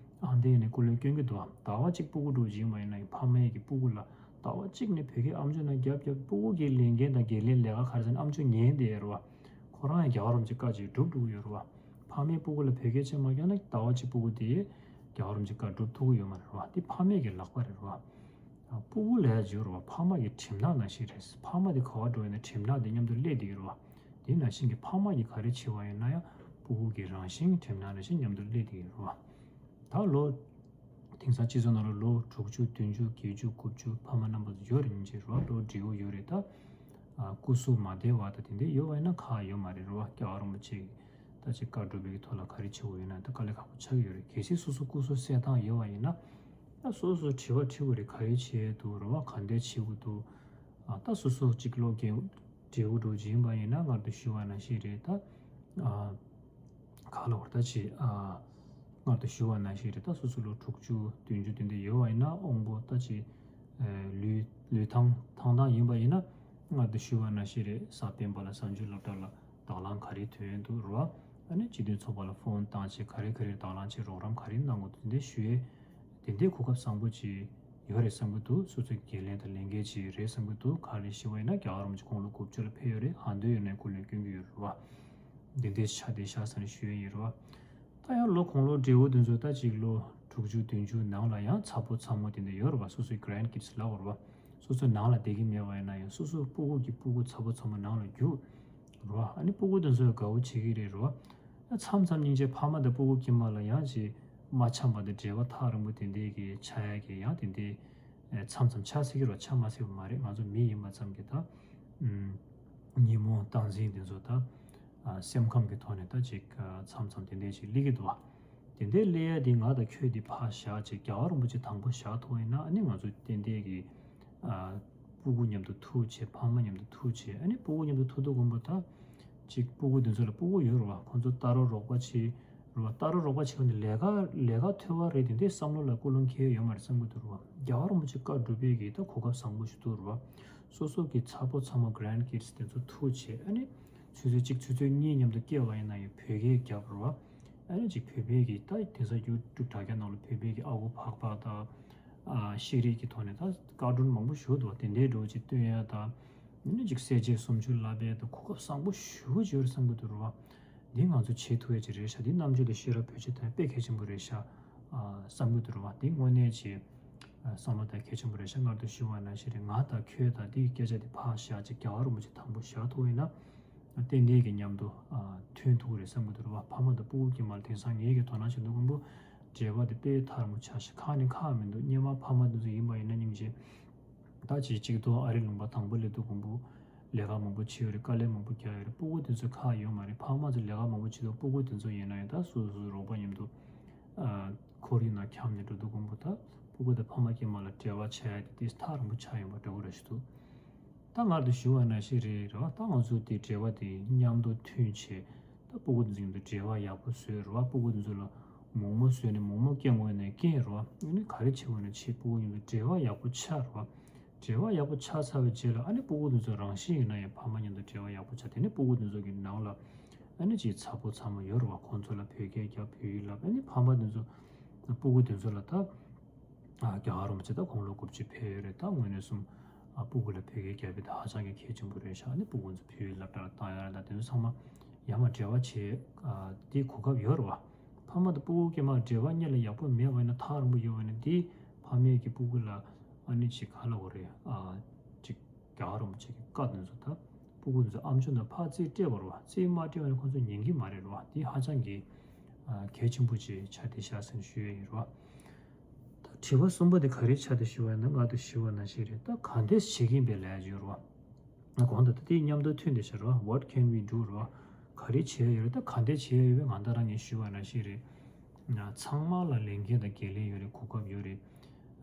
ཨ་འདི་ཡིན་ནས་སྐུ་ལས་སྐྱོན་གྱི་འདུག་ཟླ་བ་གཅིག་སྤུ་གུ་འདྲ་བོ་ཅིག་ཡིན་པ་ཡིན་ན་ཡང་ཕ་མས་ཀྱི་སྤུ་གུ་ལ་ཟླ་བ་གཅིག་ནས་བོད་སྐད་ཨམ་ཅོག་ནང་རྒྱབ་རྒྱབ། སྤུ་གུ་གི་ལས་འགན་དང་འགན་ལེན་ལས་ཀ་ག་རེ་ཟེར་ན་ཨམ་ཅོག་ཉན་བསྡད་ཡོད་རེད་བ། ཁོ་རང་ཡང་རྒྱལ་བ་རིན་པོ་ཆེ་བཀའ་ཅིག་སྒྲུབ་འགྲོ་གི་ཡོད་རེད་བ། ཕ་མས་སྤུ་གུ་ལ་བོད་སྐད་ཆ་མ་བསྐྱངས་ན་ཟླ་བ་གཅིག་སྤུ་གུ་དེ་རྒྱལ་བ་རིན་པོ་ཆེ་བཀའ་སྒྲུབ་ཐུབ་ཀྱི་ཡོད་མ་རེད་བ། དེ་ཕ་མས་ཀྱི་ལག་པ་རེད་བ། ཨ་སྤུ་གུ་ལ་ཡ་བརྗོད་རེད་བ། ཕ་མ་གི་གྲིབ་ནག་ནང་བཞིན་རེད། ཕ་མ་དེ་ག་བ་འགྲོ་ཡོད་ན་གྲིབ་ནག་དེ་མཉམ་དུ་སླེབས་བསྡད་ཀྱི་རེད་བ། དེ་ནང་བཞིན་གྱི་ཕ་མ་གིས་ག་རེ་བྱས་པ་ཡིན་ན་ཡང་སྤུ་གུ་གི་རང་བཞིན་གྲིབ་ནག་ནང་བཞིན་མཉམ་དུ་སླེབས་བསྡད་ཀྱི་རེད་བ། ད་ལོ། དེང་སང་སྤྱི་ཚོགས་ནང་ལ་ལོ་དྲུག་ཅུ་བདུན་ཅུ་བརྒྱད་ཅུ་དགུ་བཅུ་ཕ་མ་རྣམ་པ་ཚོ་ཡོད་རེད། སྙིང་རྗེ་རེད་བ། ལོ་བགྲེས་པོ་ཡོད་རེད། ད་ཨ་སྐུ་གཟུགས་མ་བདེ་བ་ད་དེ་འདྲ་ཡོད་པ་ཡིན་ན་ཁག་ཡོད་མ་རེད་རེད་བ། རྒྱལ་བ་རིན་པོ་ཆེ་ད་ཅིག་བཀའ་སྒྲུབ་པའི་ཐོག་ལ་ག་རེ་བྱེད་དགོས་ཡོད་ན་ད་དཀའ་ལས་ཁག་པོ་ཆགས་ཀྱི་ཡོད་རེད། གལ་སྲིད་སོ་སོ་སྐུ་གཟུགས་གསལ་ཐང་ཡོད་པ་ཡིན་ན་ད་སོ་སོ་དྲི་བ་དྲི་དགོས་རེད། ག་རེ་བྱེད་དགོས་འདུག་རེད་བ། ག་འདྲ་བྱེད་དགོས་འདུག་ཨ་ད་སོ་སོ་གཅིག་ལོ་རྒན་བགྲེས་པོ་འདྲ་ཅིག་ཡིན་པ་ཡིན་ན་སྔར་དུ་ཞུས་པ་ནང་བཞིན་རེད། ད་ཨ་ག་ལ་བར་ད་ཅིག་ཨ་སྔར་དུ་ཞུས་པ་ནང་བཞིན་རེད། ད་སོ་སོ་ལོ་དྲུག་ཅུ་བདུན་ཅུ་དེ་འདྲ་ཡོད་པ་ཡིན་ན་དབང་པོ་ད་ཅིག་ཨ་ལུས་ལུས་ཐང་ཐང་ཐང་ཡིན་པ་ཡིན་ན་སྔར་དུ་ཞུས་པ་ནང་བཞིན་རེད། གཟའ་སྤེན་པ་ལ་གཟའ་མཇུག་སློབ་གྲྭ་ལ་དང་བླངས་ག་རེ་ཐོན་ཡོད་འདུག་རེད་བ། ཨ་ནི་སྤྱི་མཐུན་ཚོགས་པ་ལ་ཕོན་བཏང་བྱས་ག་རེ་ག་རེ་དང་བླངས་བྱས་རོགས་རམ་ག་རེ་གནང་དགོས་འདུག་དེ་འདྲ་ཞུ་ཡས་དེ་འདྲའི་གོ་སྐབས་བཟང་པོ་ཅིག་ཡོད་རེད་བསམ་གྱི་འདུག་སོ་སོའི་འགན་ལེན་དང་ལས་འགན་ཅིག་རེད་བསམ་གྱི་འདུག་ག་རེ་ཞུ་བ་ཡིན་ན་རྒྱལ་བ་རིན་པོ་ཆེ་དགུང་ལོ་དགུ་བཅུ་ལ་ཕེབས་ཡོད་རེད། ཨ་འདོད་ཡོད་ན་སྐུ་ལས་བསྐྱོན་གྱི་ཡོད་རེད་བ། འདི་འདྲའི་ཆ་དེ་བཞག་ས་ནས་ཞུ་ཡས་ཡིན་རེད་བ། ད་ཡང་ལོ་དགུང་ལོ་བགྲེས་པོ་དེ་ཚོ་ད་ཅིག་ལོ་དྲུག་ཅུ་བདུན་ཅུ་ནང་ལ་ཡང་ཚ་པོ་ཚ་མོ་དེ་འདྲ་ཡོད་རེད་བ། སོ་སོའི་grand kids་ལབ་དགོས་རེད་བ། སོ་སོའི་ནང་ལ་བསྡད་ཀྱི་མེད་པ་ཡིན་ན་ཡང་སོ་སོའི་སྤུ་གུ་གི་སྤུ་གུ་ཚ་པོ་ཚ་མོ་ནང་ལ་རྒྱུགས་རེད་བ། ཨ་ནི་སྤུ་གུ་དེ་ཚོས་དགའ་བོ་བྱེད་ཀྱི་རེད་རེད་བ། ཡང་མཚམས་མཚམས་སྙིང་རྗེ་ཕ་མ་དང་སྤུ་གུ་དཀྱིལ་མ་ལ་ཡང་ཅིག་མ་འཆམ་པ་དང་འབྲེལ་བ་ཐག་རིང་པོ་དེ་འདྲའི་གི་ཆགས་ཡ་གི་ཡང་དེ་འདྲའི་མཚམས་མཚམས་ཆགས་སྲིད་ཀྱི་རེད་བ། ཆགས་མ་སྲིད་པ་མ་རེད། ང་ཚོ་མི་ཡིན་པ་ཙམ་གྱིས་ད་ཉིན་མོ་སྟངས་འཛིན་དེ་ཚོ་ད་སེམས་ཁམས་ཀྱི་ཐོག་ནས་ད་ཅིག་མཚམས་མཚམས་དེ་འདྲའི་ཅིག་སླེབས་ཀྱི་འདུག་བ། དེ་འདྲའི་སླེབས་ཡ་དེ་ང་དང་ཁྱོད་དེ་ཕར་བཞག་ཅིག་རྒྱལ་བ་རིན་པོ་ཆེ་དང་པོ་བཞག་ཐུབ་ཡིན་ན་ཨ་ནི་ང་ཚོ་ཏན་ཏན་གྱི་ཨ་སྤུ་གུ་མཉམ་དུ་ཐུག་བྱས་ཕ་མ་མཉམ་དུ་ཐུག་བྱས་ཨ་ནི་སྤུ་གུ་མཉམ་དུ་ཐུག་དུས་གོམ་པ་ད་ཅིག་སྤུ་གུ་དེ་ཚོ་ལ་སྤུ་གུ་ཡོད་རེད་བ། ཁོང་ཚོ་ལྟ་རོགས་རོགས་པ་བྱེད་རེད་བ། ལྟ་རོགས་རོགས་པ་བྱེད་པ་ནི་ལས་ཀ་ལས་ཀ་ཐོལ་པ་རེད། དེ་འདྲའི་བསམ་བློ་ལ་ཀུན་སློང་འཁེལ་ཡོད་མ་རེད་བསམ་གྱི་འདུག་རེད་བ། རྒྱལ་བ་རིན་པོ་ཆེ་བཀའ་སྒྲུབ་པའི་གི་ད་གོ་སྐབས་བཟང་པོ་ཞིག་འདུག་རེད་བ། སོ་སོ་གི་ཚ་པོ་ཚ་མོ་grand kids་དེ་ཚོ་ཐུག་བྱས་ཨ་ནི་ཆུ་ཚོད་གཅིག་ཆུ་ཚོད་གཉིས་མཉམ་དུ་སྐྱེལ་བ་ཡིན་ན་ཡང་བོད་སྐད་རྒྱབ་རེད་བ། ཨ་ནི་ཅིག་བོད་པའི་གི་ད་དེང་སང་ཡུ་ཊུབ་དྲ་རྒྱ་ནང་ལ་བོད་པའི་གི་ཨ་ཁུ་ཕག་པ་དང་ཨ་ཤེས་རིག་གི་ཐོག་ནས་ད་ཀར་ཊུན་མང་པོ་ཞིག་འདུག་བ། དེ་འདྲའི་འདྲ་བོ་ཅིག་སྟོན་ཡ་དང་ཨ་ནི་ཅིག་གསལ་བྱེད་སུམ་ཅུ་ལབ་པའི་ད་གོ་སྐབས་བཟང་པོ་ཞེ་པོ་ཅིག་ཡོད་རེད་བསམ་གྱི་འདུག་རེད་བ། འདི་ང་ཚོ་བྱེད་ཐུབ་ཡ་ཅིག་རེད་ཤག་འདི་རྣམ་དཔྱོད་དང་ཤེས་རབ་བེད་སྤྱོད་བཏང་ཡ་དཔེ་གལ་ཆེན་པོ་རེད་ཤག་ཨ་བསམ་གྱི་འདུག་རེད་བ། འདི་དངོས་གནས་ཅིག་ཨ་བསམ་བློ་བཏང་ཡ་གལ་ཆེན་པོ་རེད་ཤག་སྔར་དུ་ཞུས་པ་ནང་བཞིན་རེད། ང་དང་ཁྱོད་དང་འདིའི་སྐད་ཆ་འདི་ཕར་བཞག་ཅིག་རྒྱལ་བ་རིན་པོ་ཆེ་དང་པོ་བཞག་ཐུབ་ཡིན་ན་ཏན་ཏན་གྱི་མཉམ་དུ་ཨ་མཐུན་ཐུབ་ཀྱི་རེད་བསམ་གྱི་འདུག་རེད་བ། ཕ་མ་དང་སྤུ་གུ་དཀྱིལ་མ་ལ་དེང་སང་ངེད་ཀྱི་དོ་སྣང་བྱེད་དུས་ཀུན་པོ་འབྲེལ་བ་དེ་དཔེ་ཐག་རིང་པོ་ཆགས་ཤག་ཁག་ནི་ཁག་མི་འདུག་སྔོན་མ་ཕ་མ་འདི་ཚོ་ཡིན་པ་ཡིན་ན་སྙིང་རྗེ། ད་ཅིག་ཅིག་ཏུ་ཨ་རི་ལུང་པ་དང་པོ་སླེབས་དུས་ཀུན་པོ་ལས་ཀ་མང་པོ་བྱས་ཡོད་རེད། དཀའ་ལས་མང་པོ་བརྒྱབ་ཡོད་རེད། སྤུ་གུ་དེ་ཚོ་ཁག་ཡོད་མ་རེད། ཕ་མ་ཚོ་ལས་ཀ་མང་པོ་བྱེད་དུས་སྤུ་གུ་དེ་ཚོ་ཡིན་ན་ཡང་ད་སོ་སོའི་རོགས་པ་མཉམ་དུ་ཨ་ཁོར་ཡུག་ནང་འཁྱམས་ནས་འགྲོ་དུས་ཀུན་པོ་ད་སྤུ་གུ་དང་ཕ་མ་དཀྱིལ་མ་ལ་འབྲེལ་བ་ཆགས་ཡ་དེ་དེ་ཐག་རིང་པོ་ཆགས་ཡོང་པ་འདྲ་བོ་རེད་ཤག་འདུག་ད་སྔར་དུ་ཞུ་བ་ནང་བཞིན་རེད་རེད་བ། ད་ང་ཚོ་དེ་འབྲེལ་བ་དེ་མཉམ་དུ་མཐུན་བྱས་ད་སྤུ་གུ་དེ་ཚོ་མཉམ་དུ་འབྲེལ་བ་ཡག་པོ་བཟོས་རེད་བ། སྤུ་གུ་དེ་ཚོ་ལ་མོག་མོག་བཟོས་ནས་མོག་མོག་སྐྱེ་དགོས་ནས་རྐྱེན་རེད་བ། ཨ་ནི་ག་རེ་བྱེད་དགོས་ན་ཆེ་སྤུ་གུ་མཉམ་དུ་འབྲེལ་བ་ཡག་པོ་ཆགས་རེད་བ། འབྲེལ་བ་ཡག་པོ་ཆགས་ཚར་བའི་རྗེས་ལ་ཨ་ནི་སྤུ་གུ་དེ་ཚོ་རང་བཞིན་ཡིན་ན་ཡང་ཕ་མ་མཉམ་དུ་འབྲེལ་བ་ཡག་པོ་ཆགས། དེ་ནས་སྤུ་གུ་དེ་ཚོ་གི་ནང་ལ་ཨ་ནི་ཅིག་ཚ་པོ་ཚ་མོ་ཡོད་རེད་བ། ཁོང་ཚོ་ལ་བོད་སྐད་རྒྱབ་བོད་ཡིག་ལབ། ཨ་ནི་ཕ་མ་དེ་ཚོ་སྤུ་གུ་དེ་ཚོ་ལ་ད་ཨ་རྒྱལ་བ་རིན་པོ་ཆེ་ད་དགུང་ལོ་དགུ་བཅུ་ཕེབས་ཡོད་རེད། ད་དངོས་གནས་སོང་ཨ་སྤུ་གུ་ལ་བོད་སྐད་རྒྱབ་པ་དེ་ཧ་ཅང་གི་གལ་ཆེན་པོ་རེད་ཤག་ཨ་ནི་སྤུ་གུ་ཚོ་བོད་ཡིག་སློབ་གྲྭ་ལ་བཏང་ཡ་ལ་དེ་ཚོ་ཚང་མ་ཡར་མར་འབྲེལ་བ་བྱེད་ཨ་དེ་གོ་སྐབས་ཡོད་རེད་བ། ཕ་མ་དང་སྤུ་གུ་དཀྱིལ་མ་འབྲེལ་བ་གཉིས་ལ་ཡག་པོ་མེད་པ་ཡིན་ན་ཐག་རིང་པོ་ཡོད་པ་ཡིན་ན་དེ་ཕ་མས་ཀྱི་སྤུ་གུ་ལ་ཨ་ནི་ཅིག་ག་ལབ་དགོས་རེད། ཨ་ཅིག་རྒྱལ་བ་རིན་པོ་ཆེ་གི་བཀའ་དེ་ཚོ་ད་སྤུ་གུ་དེ་ཚོ་ཨམ་ཅོག་ནང་ཕར་རྩིས་སྤྲད་པ་རེད་བ། རྩིས་མ་སྤྲད་པ་ཡིན་ན་ཁོང་ཚོ་ཉན་གྱི་མ་རེད་རེད་བ། དེ་ཧ་ཅང་གི་ཨ་གལ་ཆེན་པོ་ཅིག་ཆགས་བསྡད་ཤག་ཟེར་ནས་ཞུ་ཡས་ཡིན་རེད་བ། ད་དྲི་བ་གསུམ་པ་དེ་ག་རེ་ཆགས་བསྡད་ཞུ་བ་ཡིན་ན་སྔར་དུ་ཞུས་པ་ནང་བཞིན་རེད། ད་ག་འདྲས་བྱེད་ཀྱིན་པའི་ལས་ཡོད་རེད་བ། ང་གོང་དུ་ད་དེའི་མཉམ་དུ་མཐུན་ཏེ་བཤད་རོགས། What can we do? རོགས། ག་རེ་བྱེད་ཡ་ཡོད་རེད། ད་ག་འདྲས་བྱེད་ཡ་ཡོད་པས་ང་ད་རང་ངས་ཞུས་པ་ནང་བཞིན་རེད། ང་ཚང་མ་ལ་ལས་འགན་དང་འགན་ལེན་ཡོད་རེད། གོ་སྐབས་ཡོད་རེད།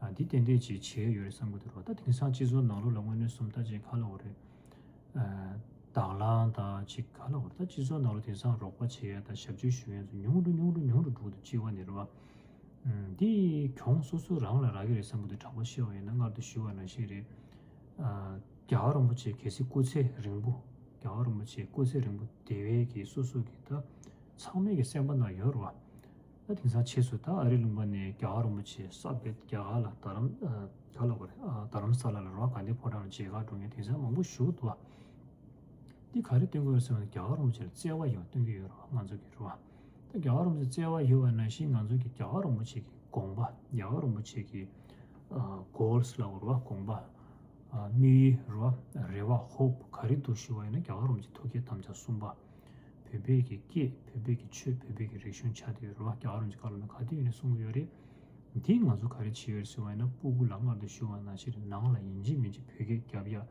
ཨ་འདི་ཏན་ཏན་ཅིག་བྱེད་ཡ་ཡོད་རེད་བསམ་གི་འདུག་རོགས། ད་དེང་སང་སྤྱི་ཚོགས་ནང་ལོགས་ལ་དངོས་གནས་སོང་ད་ཅིག་ག་ལབ་དགོས་རེད། ཨ་དང་བླངས་དང་ཅིག་ག་ལབ་དགོས་རེད། ད་སྤྱི་ཚོགས་ནང་ལོགས་དེང་སང་རོགས་པ་བྱེད་ཡ་དང་ཞབས་ཕྱི་ཞུ་ཡ་ཚོ་ཉུང་རུ་ཉུང་རུ་ཉུང་རུ་འགྲོ་གི་འདུག་སྤྱི་པ་ནས་རེད་བ། ཨ་འདི་གྱོང་སོ་སོ་རང་ལ་རག་གི་རེད་བསམ་གི་འདུག་དྲང་པོ་བཤད་པ་ཡིན་ན་སྔར་དུ་ཞུས་པ་ནང་བཞིན་རེད། ཨ་རྒྱལ་བ་རིན་པོ་ཆེ་གལ་སྲིད་སྐུ་ཚེ་རིང་པོ། རྒྱལ་བ་རིན་པོ་ཆེ་སྐུ་ཚེ་རིང་པོ་བདེ་བའི་གི་སོ་སོ་གི་ད་ཚང་མའི་གི་སེམས་པ་ནང་ཡོད་རེད་བ། ད་དེང་སང་ཕྱིས་སུ་ད་ཨ་རི་ལུང་པ་ནས་རྒྱལ་བ་རིན་པོ་ཆེ་ས་བེད་རྒྱ་གར་ལ་རྡ་རམ་ཨ་ག་ལ་བ་རེད། ཨ་རྡ་རམ་ས་ལ་ལ་རེད་བ། ག་འདི་ཕོ་བྲང་ལ་མཇལ་ཁ་འགྲོ་མཁན་དེང་སང་མང་པོ་ཞིག་འདུག་བ། འདི་ག་རེ་སྟོན་གྱི་ཡོད་ཟེར་ན་རྒྱལ་བ་རིན་པོ་ཆེ་ལ་བརྩེ་བ་ཡོད་སྟོན་གྱི་ཡོད་རེད་བ། ང་ཚོ་གི་རེད་བ། ད་རྒྱལ་བ་རིན་པོ་ཆེ་བརྩེ་བ་ཡོད་པ་ནང་བཞིན་ང་ཚོ་གི་རྒྱལ་བ་རིན་པོ་ཆེ་གི་དགོངས་པ། རྒྱལ་བ་རིན་པོ་ཆེ་གི་ཨ་གོལ་སི་ལབ་དགོས་རེད་བ། དགོངས་པ། ཨ་དམིགས་ཡུལ་རེད་བ། རེ་བ། ཧོབ་ག་རེ་འདུག་ཞུ་བ་ཡིན་ན། རྒྱལ་བ་རིན་པོ་ཆེ་ཐུགས་བསྐྱེད་དམ་བཅའ་གསུམ་པ། བོད་པའི་གི་སྐད། བོད་པའི་གི་ཆོས། བོད་པའི་གི་རིག་གཞུང་ཆགས་བསྡད་ཡོད་རེད་བ། རྒྱལ་བ་རིན་པོ་ཆེ་བཀའ་སློབ་ནང་ག་དུས་ཡིན་ནའི་གསུང་གི་ཡོད་རེད། འདིས་ང་ཚོ་ག་རེ་བྱེད་ཡོད་ཟེར་བ་ཡིན་ན། སྤུ་གུ་ལ་སྔར་དུ་ཞུ་བ་ནང་བཞིན་ནང་ལ་ཡིན་གཅིག་མིན་གཅིག་བོད་སྐད་རྒྱབ་ཡ་རེད་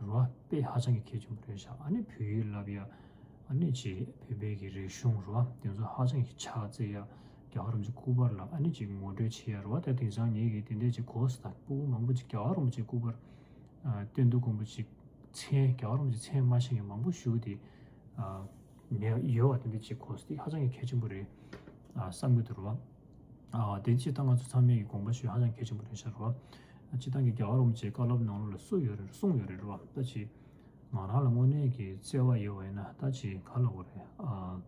བ། དཔེ་ཧ་ཅང་གི་གལ་ཆེན་པོ་རེད་ཤག་ཨ་ནི་བོད་ཡིག་བསླབ་ཡ། ཨ་ནི་ཅིག་བོད་པའི་གི་རིག་གཞུང་རེད་བ། དེ་ཚོ་ཧ་ཅང་གི་ཕྱག་བཙལ་ཡ། རྒྱལ་བ་རིན་པོ་ཆེ་སྐུ་པར་ལ་ཨ་ནི་ཅིག་ངོ་སྤྲོད་བྱེད་ཡ་རེད་བ། ད་དེང་སང་ངེད་ཀྱིས་དེ་འདྲས་ཅིག་གོ་སོང་། ད་སྤུ་གུ་མང་པོ་ཅིག་རྒྱལ་བ་རིན་པོ་ཆེ་སྐུ་པར་ཨ་སྟོན་དུས་ཁོང་པོ་ཅིག་མཚན། རྒྱལ་བ་རིན་པོ་ཆེ་མཚན་མ་ཤེས་མཁན་མང་པོ་ཞིག་དེ་ཨ་མེད་ཡོད་བ། དེ་འདྲས་ཅིག་གོ་སོང་། དེ་ཧ་ཅང་གི་གལ་ཆེན་པོ་རེད་ཨ་བསམ་གྱི་འདུག་རེད་བ། ཨ་དེ་ཅིག་ད་ང་ཚོ་ཚང་མས་ཀྱི་དགོངས་པ་ཞུ་ཧ་ཅང་གལ་ཆེན་པོ་རེད་ཤག་རེད་བ། སྤྱིར་བཏང་གི་རྒྱལ་བ་རིན་པོ་ཆེའི་བཀའ་སློབ་ནང་ལོགས་ལ་གསུངས་ཡོད་རེད། གསུངས་ཡོད་རེད་རེད་བ། ད་ཅིག་ང་རང་ལ་དངོས་གནས་ཀྱི་བརྩེ་བ་ཡོད་པ་ཡིན་ན། ད་ཅིག་ག་ལབ་དགོས་རེད། ཨ་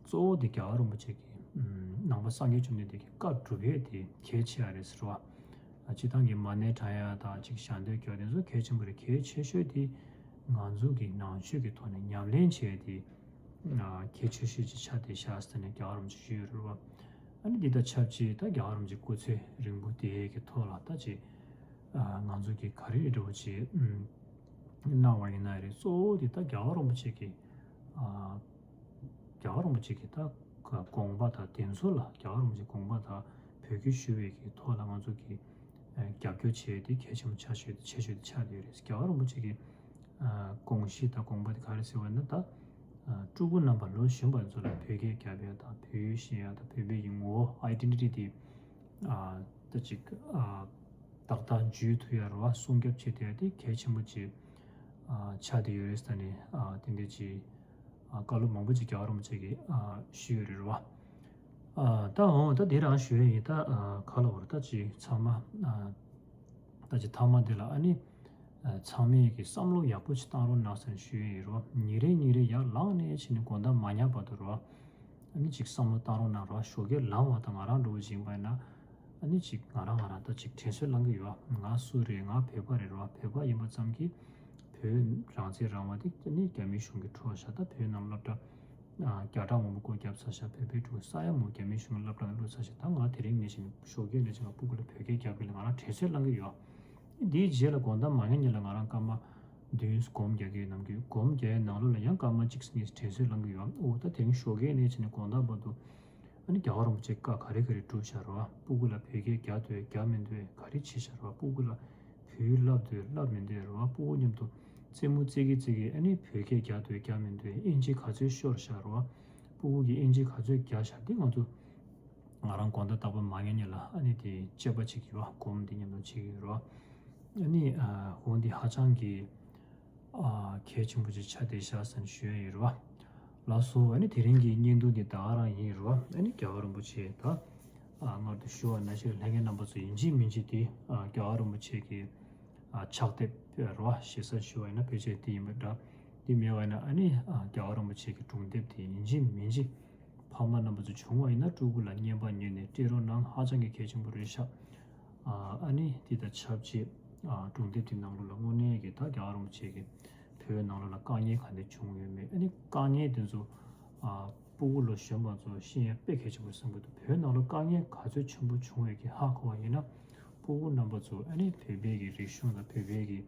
གཙོ་བོ་དེ་རྒྱལ་བ་རིན་པོ་ཆེ་གི་ཨམ་ནང་པ་སངས་རྒྱས་བཅོམ་ལྡན་འདས་ཀྱི་བཀའ་སྒྲུབ་ཡས་དེ་གལ་ཆེ་བ་རེད་ཟེར་བ། ཨ་སྤྱིར་བཏང་གི་མ་ཎི་བགྲང་ཡ་དང་ཅིག་ཞལ་འདོན་རྒྱག་དེ་ཚོ་གལ་ཆེན་པོ་རེད། གལ་ཆེ་ཤོས་དེ་ང་ཚོ་གི་ནང་ཆོས་ཀྱི་ཐོག་ནས་ཉམས་ལེན་བྱས་ཏེ། ཨ་གལ་ཆེ་ཤོས་ཅིག་ཆགས་བསྡད་ཤག་ཟེར་ནས་རྒྱལ་བ་རིན་པོ་ཆེ་ཞུས་ཡོད་རེད་བ། ཨ་ནི་འདི་དང་ཆབས་ཅིག་ད་རྒྱལ་བ་རིན་པོ་ཆེ་སྐུ་ཚེ་རིང་པོ་དེའི་གི་ཐོག་ལ་ད་ཅིག་ཨ་ང་ཚོ་གི་ག་རེ་འདྲ་བོ་ཅིག་ཨམ་གནང་བ་ཡིན་ན་རེད། གཙོ་བོ་དེ་ད་རྒྱལ་བ་རིན་པོ་ཆེ་གི་ཨ་རྒྱལ་བ་རིན་པོ་ཆེ་གི་ད་དགོངས་པ་དང་དེ་ཚོ་ལ། རྒྱལ་བ་རིན་པོ་ཆེ་དགོངས་པ་དང་བོད་སྐད་ཞུ་བའི་གི་ཐོག་ལ་ང་ཚོ་གི་ཨ་རྒྱབ་སྐྱོར་བྱེད་ཡས་དེ་གལ་ཆེན་པོ་ཆགས་ཤོས་དེ། ཆེ་ཤོས་དེ་ཆགས་བསྡད་ཡོད་རེད། རྒྱལ་བ་རིན་པོ་ཆེ་གི་ཨ་དགོངས་གཞི་དང་དགོངས་པ་དེ་ག་རེ་ཟེར་བ་ན། ད་ཨ་སྤྲུལ་སྐུ་རྣམ་པ་ལོ་གཞོན་པ་ཚོ་ལ་བོད་སྐད་རྒྱབ་ཡ་དང་བོད་ཡིག་ཤེས་ཡ་དང་བོད་པའི་གི་ངོ་བོ་ཨའི་ཌེན་ཊི་ཊི་དེ་ཨ་ད་ཅིག་ཨ་ཏག་ཏག་འཇུས་ཐུབ་ཡ་རེད་བ། སྲུང་སྐྱོབ་བྱེད་ཐུབ་ཡ་དེ་གལ་ཆེན་པོ་ཅིག་ཨ་ཆགས་བསྡད་ཡོད་རེད་ཟེར་ནས་ཨ་དེ་འདྲས་ཅིག་ཨ་བཀའ་སློབ་མང་པོ་ཅིག་རྒྱལ་བ་རིན་པོ་ཆེ་གིས་ཨ་ཞུས་ཡོད་རེད་བ། ཨ་ད་འོ་ད་དེ་རང་ཞུ་ཡ་ཡིན། ད་ཨ་ག་ལབ་དགོས་རེད། ད་ཅིག་ཚང་མ་ཨ་ད་ཅིག་མཐའ་མ་དེ་ལ་ཨ་ནི་ཨ་ཚང་མས་ཀྱི་བསམ་བློ་ཡག་པོ་ཅིག་བཏང་རོགས་གནང་ཟེར་ནས་ཞུ་ཡ་ཡིན་རོ། ཉིན་རེ་ཉིན་རེ་ཡར་ལངས་ནས་ཕྱིན་ནས་དགོང་དག་མ་ཉལ་བར་དུ་རོ། ཨ་ནི་ཅིག་བསམ་བློ་བཏང་རོགས་གནང་རོ། ཞོགས་ཀས་ལངས་པ་དང་ང་རང་འདྲ་བོ་ཅིག་ཡིན་པ་ཡིན་ན། ཨ་ནི་ཅིག་ང་རང་ང་རང་ད་ཅིག་དྲན་གསོ་བསླང་གི་ཡོད། ང་སུ་རེད། ང་བོད་པ་རེད་རོ། བོད་པ་ཡིན་པ་ཙམ་གྱིས་བོད་རང་བཙན་རང་དབང་དེ་ཨ་ནི་རྒྱ་མི་གཞུང་གིས་འཕྲོག་བཞག་ད་བོད་ནང་སློབ་གྲྭ་ཨ་བརྒྱ་ཕྲག་མང་པོ་སྒོ་བརྒྱབ་ཚར་ཤག་བོད་པའི་ཕྲུ་གུ་ས་ཡ་མང་པོ་རྒྱ་མི་གཞུང་གི་སློབ་གྲྭ་ནང་བླུགས་ཚར་ཤག་ད་ང་དེ་རིང་ནས་བྱས་ནས་ཞོགས་ཀས་ནས་བྱས་ང་སྤུ་གུ་ལ་བོད་སྐད་རྒྱག་གི་ལ་ང་རང་དྲན་གསོ་བསླང་གི་ཡོད། དེའི་རྗེས་ལ་དགོང་དག་མ་ཉལ་ཉལ་ལ་ང་རང་སྐར་མ་བདུན་སྒོམ་རྒྱག་གི་ཡོད། ནམ་རྒྱུན་སྒོམ་རྒྱག་ཡའི་ནང་ལོགས་ལ་ཡང་སྐར་མ་གཅིག་གཉིས་དྲན་གསོ་བསླང་གི་ཡོད། འོ་ད་དེ་རིང་ཞོགས་ཀས་ནས་བྱས་ནས་དགོང་དག་བར་དུ་ཨ་ནི་རྒྱལ་བ་རིན་པོ་ཆེ་བཀའ་ག་རེ་ག་རེ་སྒྲུབ་བཞག་རོ། སྤུ་གུ་ལ་བོད་སྐད་རྒྱག་འདོད་རྒྱག་མི་འདོད་ག་རེ་བྱས་བཞག་རོ། སྤུ་གུ་ལ་བོད་ཡིག་བསླབ་འདོད་བསླབ་མི་འདོད་རོ། སྤུ་གུ་མཉམ་དུ་རྩེད་མོ་རྩེ་གི་རྩེ་གི་ཨ་ནི་བོད་སྐད་རྒྱག་འདོད་རྒྱག་མི་འདོད། ཨིན་ཇི་ག་ཚོད་ཤོར་བཞག་རོ། སྤུ་གུ་གིས་ཨིན་ཇི་ག་ཚོད་རྒྱག་བཞག་དེ་ང་ཚོ་ང་རང་དགོང་དག་རྟག་པར་མ་ཉལ་ཉལ་ལ་ཨ་ནི་དེ་དཔྱད་པ་བྱེད་ཀྱི་ཡོད། སྒོམ་དེ་མཉམ་དུ་བྱེད་ཀྱི་ཡོད་རེད་བ། ཨ་ནི་ཨ་འོ་འདི་ཧ་ཅང་གི་ཨ་གལ་ཆེན་པོ་ཅིག་ཆགས་བསྡད་ཤག་ཟེར་ནས་ཞུ་ཡ་ཡོད་རེད་བ། ལགས་སོ། ཨ་ནི་དེ་རིང་གི་བརྙན་ཐུང་འདི་ད་ག་རང་ཡིན་རེད་བ། ཨ་ནི་རྒྱལ་བ་རིན་པོ་ཆེ་ད་ཨ་སྔར་དུ་ཞུ་བ་ནང་བཞིན་ལྷན་རྒྱས་རྣམ་པ་ཚོ་ཡིན་གཅིག་མིན་གཅིག་དེ་ཨ་རྒྱལ་བ་རིན་པོ་ཆེ་གི་ཨ་ཕྱག་དེབ་རེད་བ། ཞེ་ས་ཞུ་བ་ཡིན་ན་ཕལ་ཆེར་དེ་ཡིན་པ་འདྲ། དེ་མེད་པ་ཡིན་ན་ཨ་ནི་ཨ་རྒྱལ་བ་རིན་པོ་ཆེ་གི་སྒྲུང་དེབ་དེ་ཡིན་གཅིག་མིན་གཅིག་ཕ་མ་རྣམ་པ་ཚོ་བྱུང་བ་ཡིན་ན་ཕྲུ་གུ་ལ་རྔན་པ་ཉོས་ནས་སྤྲད་རོགས་གནང་། ཧ་ཅང་གི་གལ་ཆེན་པོ་རེད་ཤག་ཨ་ནི་དེ་དང་ཆབས་ཅིག་ཨ་སྒྲུང་དེབ་དེ་ནང་ལོགས་ལ་དངོས་གནས་ཀྱི་ད་རྒྱལ་བ་རིན་པོ་ཆེ་གི་བོད་ནང་ལོགས་ལ་དཀའ་ངལ་ག་འདྲ་བྱུང་ཡོད་མེད། ཨ་ནི་དཀའ་ངལ་དེ་ཚོ་ཨ་སྤུ་གུ་ལོ་གཞོན་པ་ཚོ་ཤེས་ཡ་དཔེ་གལ་ཆེན་པོ་བསམ་གྱི་འདུག་བོད་ནང་ལོགས་དཀའ་ངལ་ག་ཚོད་ཆེན་པོ་བྱུང་ཡོད་ཀྱི་ཧ་གོ་བ་ཡིན་ན། སྤུ་གུ་རྣམ་པ་ཚོ་ཨ་ནི་བོད་པའི་གི་རིག་གཞུང་དང་བོད་པའི་གི་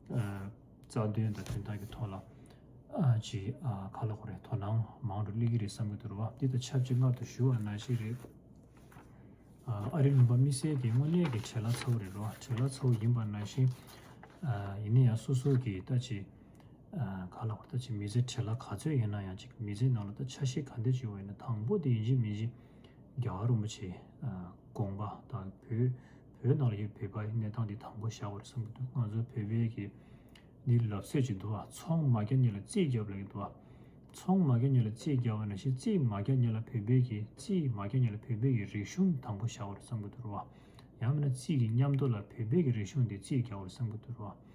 ཨ་རྩ་དོན་དང་དོན་དག་གི་ཐོག་ལ་ཨ་ཅིག་ཨ་ག་ལབ་དགོས་རེད། དོ་སྣང་མང་དུ་སླེབས་ཀྱི་རེད་བསམ་གྱི་འདུག་རེད་བ། འདི་དང་ཆབས་ཅིག་སྔར་དུ་ཞུ་བ་ནང་བཞིན་རེད། ཨ་ཨ་རིའི་ལུང་པ་དམིགས་བསལ་གྱི་དངོས་གནས་ཀྱི་བྲེལ་བ་ཚ་བོ་རེད་རོ། བྲེལ་བ་ཚ་བོ་ཡིན་པ་ནང་བཞིན། ཨ་ཡིན་ན་ཡང་སོ་སོ་གི་ད་ཅི། ཨ་ག་ལབ་དགོས་རེད། ད་ཅི་མི་ཚེ་བྲེལ་བ་ག་ཚོད་ཡིན་ན་ཡང་ཅིག་མི་ཚེ་ནང་ལ་ད་ཆ་ཤས་ག་འདྲ་ཅིག་ཡོད་པ་ཡིན་ན། དང་པོ་དེ་ཡིན་གཅིག་མིན་གཅིག་རྒྱལ་བ་རིན་པོ་ཆེ་ཨ་དགོངས་པ་དང་བོད་བོད་ནང་ལ་ཡོད་བོད་པའི་གནས་སྟངས་དེ་དང་པོ་བཞག་དགོས་རེད་བསམ་གྱི་འདུག་ང་ཚོ་བོད་པའི་གི་འདི་ལབ་སྲོལ་ཅིག་འདུག་ཨ། ཚོང་མ་རྒྱག་མཁན་ལ་རྩིས་རྒྱབ་ལབ་ཀྱི་འདུག་ཨ། ཚོང་མ་རྒྱག་མཁན་ལ་རྩིས་རྒྱག་པ་ནང་བཞིན་རྩིས་མ་རྒྱག་མཁན་ལ་བོད་པའི་གི་རྩིས་མ་རྒྱག་མཁན་ལ་བོད་པའི་གི་རིག་གཞུང་དང་པོ་བཞག་པ་རེད་བསམ་གྱི་འདུག་རེད་བ། ཡང་མིན་ན་རྩིས་ཀྱི་མཉམ་དུ་ལ་བོད་པའི་གི་རིག་གཞུང་དེ་རྩིས་རྒྱག་པ་རེད་བསམ་གྱི་འདུག་རེད་བ།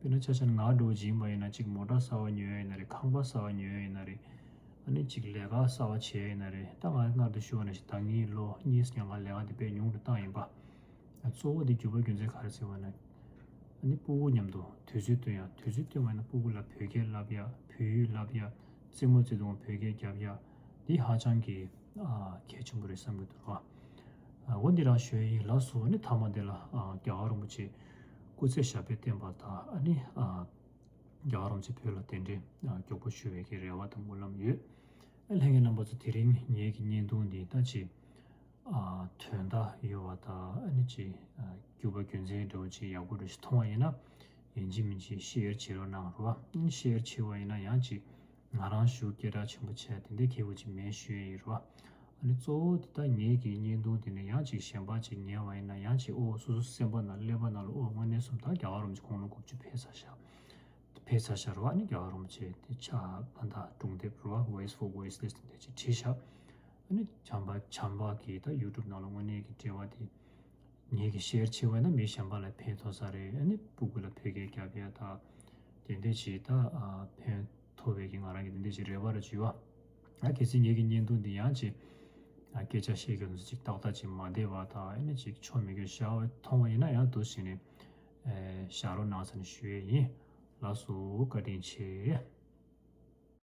དཔེར་ན་ཆ་བཞག་ན་ང་འདྲ་བོ་ཅིག་ཡིན་པ་ཡིན་ན་ཅིག་མོ་ཊ་གསར་པ་ཉོ་ཡ་ཡིན་ན་རེད། ཁང་པ་གསར་པ་ཉོ་ཡ་ཡིན་ན་རེད། ཨ་ནི་ཅིག་ལས་ཀ་གསར་པ་བྱེད་ཡ་ཡིན་ན་རེད། ད་ང་སྔར་དུ་ཞུ་བ་ནང་བཞིན་ད་ངའི་ལོ་གཉིས་ཀྱང་ང་ལས་ཀ་དེ་དཔེ་ཉུང་དུ་བཏང་ཡིན་པ། གཙོ་བོ་དེ་རྒྱུ་བ་རྒྱུ་མཚན་ག་རེ་ཟེར་བ་ན། ཨ་ནི་སྤུ་གུ་མཉམ་དུ་དུས་ཚོད་བཏོན་ཡ། དུས་ཚོད་བཏོན་པ་ཡིན་ན་སྤུ་གུ་ལ་བོད་སྐད་བསླབ་ཡ། བོད་ཡིག་བསླབ་ཡ། རྩེད་མོ་རྩེ་དུས་བོད་སྐད་རྒྱབ་ཡ། འདི་ཧ་ཅང་གི་ཨ་གལ་ཆེན་པོ་རེད་བསམ་གྱི་འདུག་ར། ཨ་འོ་འདི་རང་ཞུ་ཡ་ཡིན། ལགས་སོ། ཨ་ནི་མཐའ་མ་འདི་ལ་ཨ་རྒྱལ་བ་རིན་པོ་ཆེ་སྐུ་ཚེ་ཞབས་པད་བརྟན་པ་དང་། ཨ་ནི་ཨ་རྒྱལ་བ་རིན་པོ་ཆེ་བོད་ལ་གདན་འདྲེན་ཨ་མགྱོགས་པོ་ཞུ་བའི་གི་རེ་བ་དང་སྨོན་ལམ་ཡོད། ཨ་ལྷན་རྒྱས་རྣམ་པ་ཚོ་དེ་རིང་ངེད་ཀྱི་བརྙན་ཐུང་འདི་ད་ཅིག་ཨ་དོན་དག་ཡོད་པ་དང་། ཨ་ནི་ཅིག་ཨ་རྒྱུ་བ་རྒྱུ་མཚན་འདྲ་བོ་ཅིག་ཡག་པོ་འདྲ་ཞིག་མཐོང་བ་ཡིན་ན། ཡིན་གཅིག་མིན་གཅིག་ཤེར་བྱེད་རོགས་གནང་རོགས། ཨ་ནི་ཤེར་བྱེད་པ་ཡིན་ན་ཡང་ཅིག་ང་རང་ཞུ་སྐད་གྲགས་ཆེན་པོ་བྱས་དེ་འདྲའི་སྐད་པོ་ཅིག་མེད་ཞུ་ཡ་ཡིན་རོགས། ཨ་ནི་གཙོ་བོ་དེ་ད་ངེད་ཀྱི་བརྙན་ཐུང་དེ་ནས་ཡང་ཅིག་གཞན་པ་ཅིག་ཉན་བ་ཡིན་ན་ཡང་ཅིག་ཨོ་སོ་སོ་སེམས་པ་ནང་ཀླད་པ་ནང་ལ་ཨོ་དངོས་གནས་སོམ་ད་རྒྱལ་བ་རིན་པོ་ཆེ་དགུང་ལོ་དགུ་བཅུ་ཕེབས་ཚར་ཤག་ཕེབས་ཚར་ཤག་རོ། ཨ་ནི་རྒྱལ་བ་རིན་པོ་ཆེ་དེ་ཕྱག་ཕ་མཐའ་སྒྲུང་དེབ་རོ། Voice for Voiceless དེ་འདྲ་ཅིག་བྲིས་ཤག་ཨ་ནི་བྱམས་པ་བྱམས་པ་གི་ད་ཡུ་ཊུབ་ནང་ལ་དངོས་གནས་ཀྱི་འབྲེལ་བ་དེ་ངེད་ཀྱི་ཤེར་བྱེད་པ་ན་མི་གཞན་པ་ལ་ཕན་ཐོགས་ས་རེད། ཨ་ནི་སྤུ་གུ་ལ་བོད་སྐད་རྒྱབ་ཡ་ད་དེ་འདྲ་ཅིག་ད་ཨ་ཕན་ཐོགས་པའི་གི་ང་རང་གི་དེ་འདྲ་ཅིག་རེ་བ་ར་བྱུང་བ། ཨ་གལ་སྲིད་ངེད་ཀྱི་བརྙན་ཐུང་འདི་ཡང་ཅིག་ཨ་སྐད་ཆ་བཤད་རྒྱུ་ཚོ་ཅིག་ཏག་ཏག་ཅིག་མ་བསྡད་པ་དང་། ཨ་ནི་ཅིག་ཆོ་མི་དགོས་བཞག་པ་མཐོང་བ་ཡིན་ན་ཡང་འདུག་སེ་ནས་ཨེ་བཞག་རོགས་གནང་ཟེར་ནས་ཞུ་ཡས་ཡིན། ལགས་སོ། བཀའ་དྲིན་ཆེ།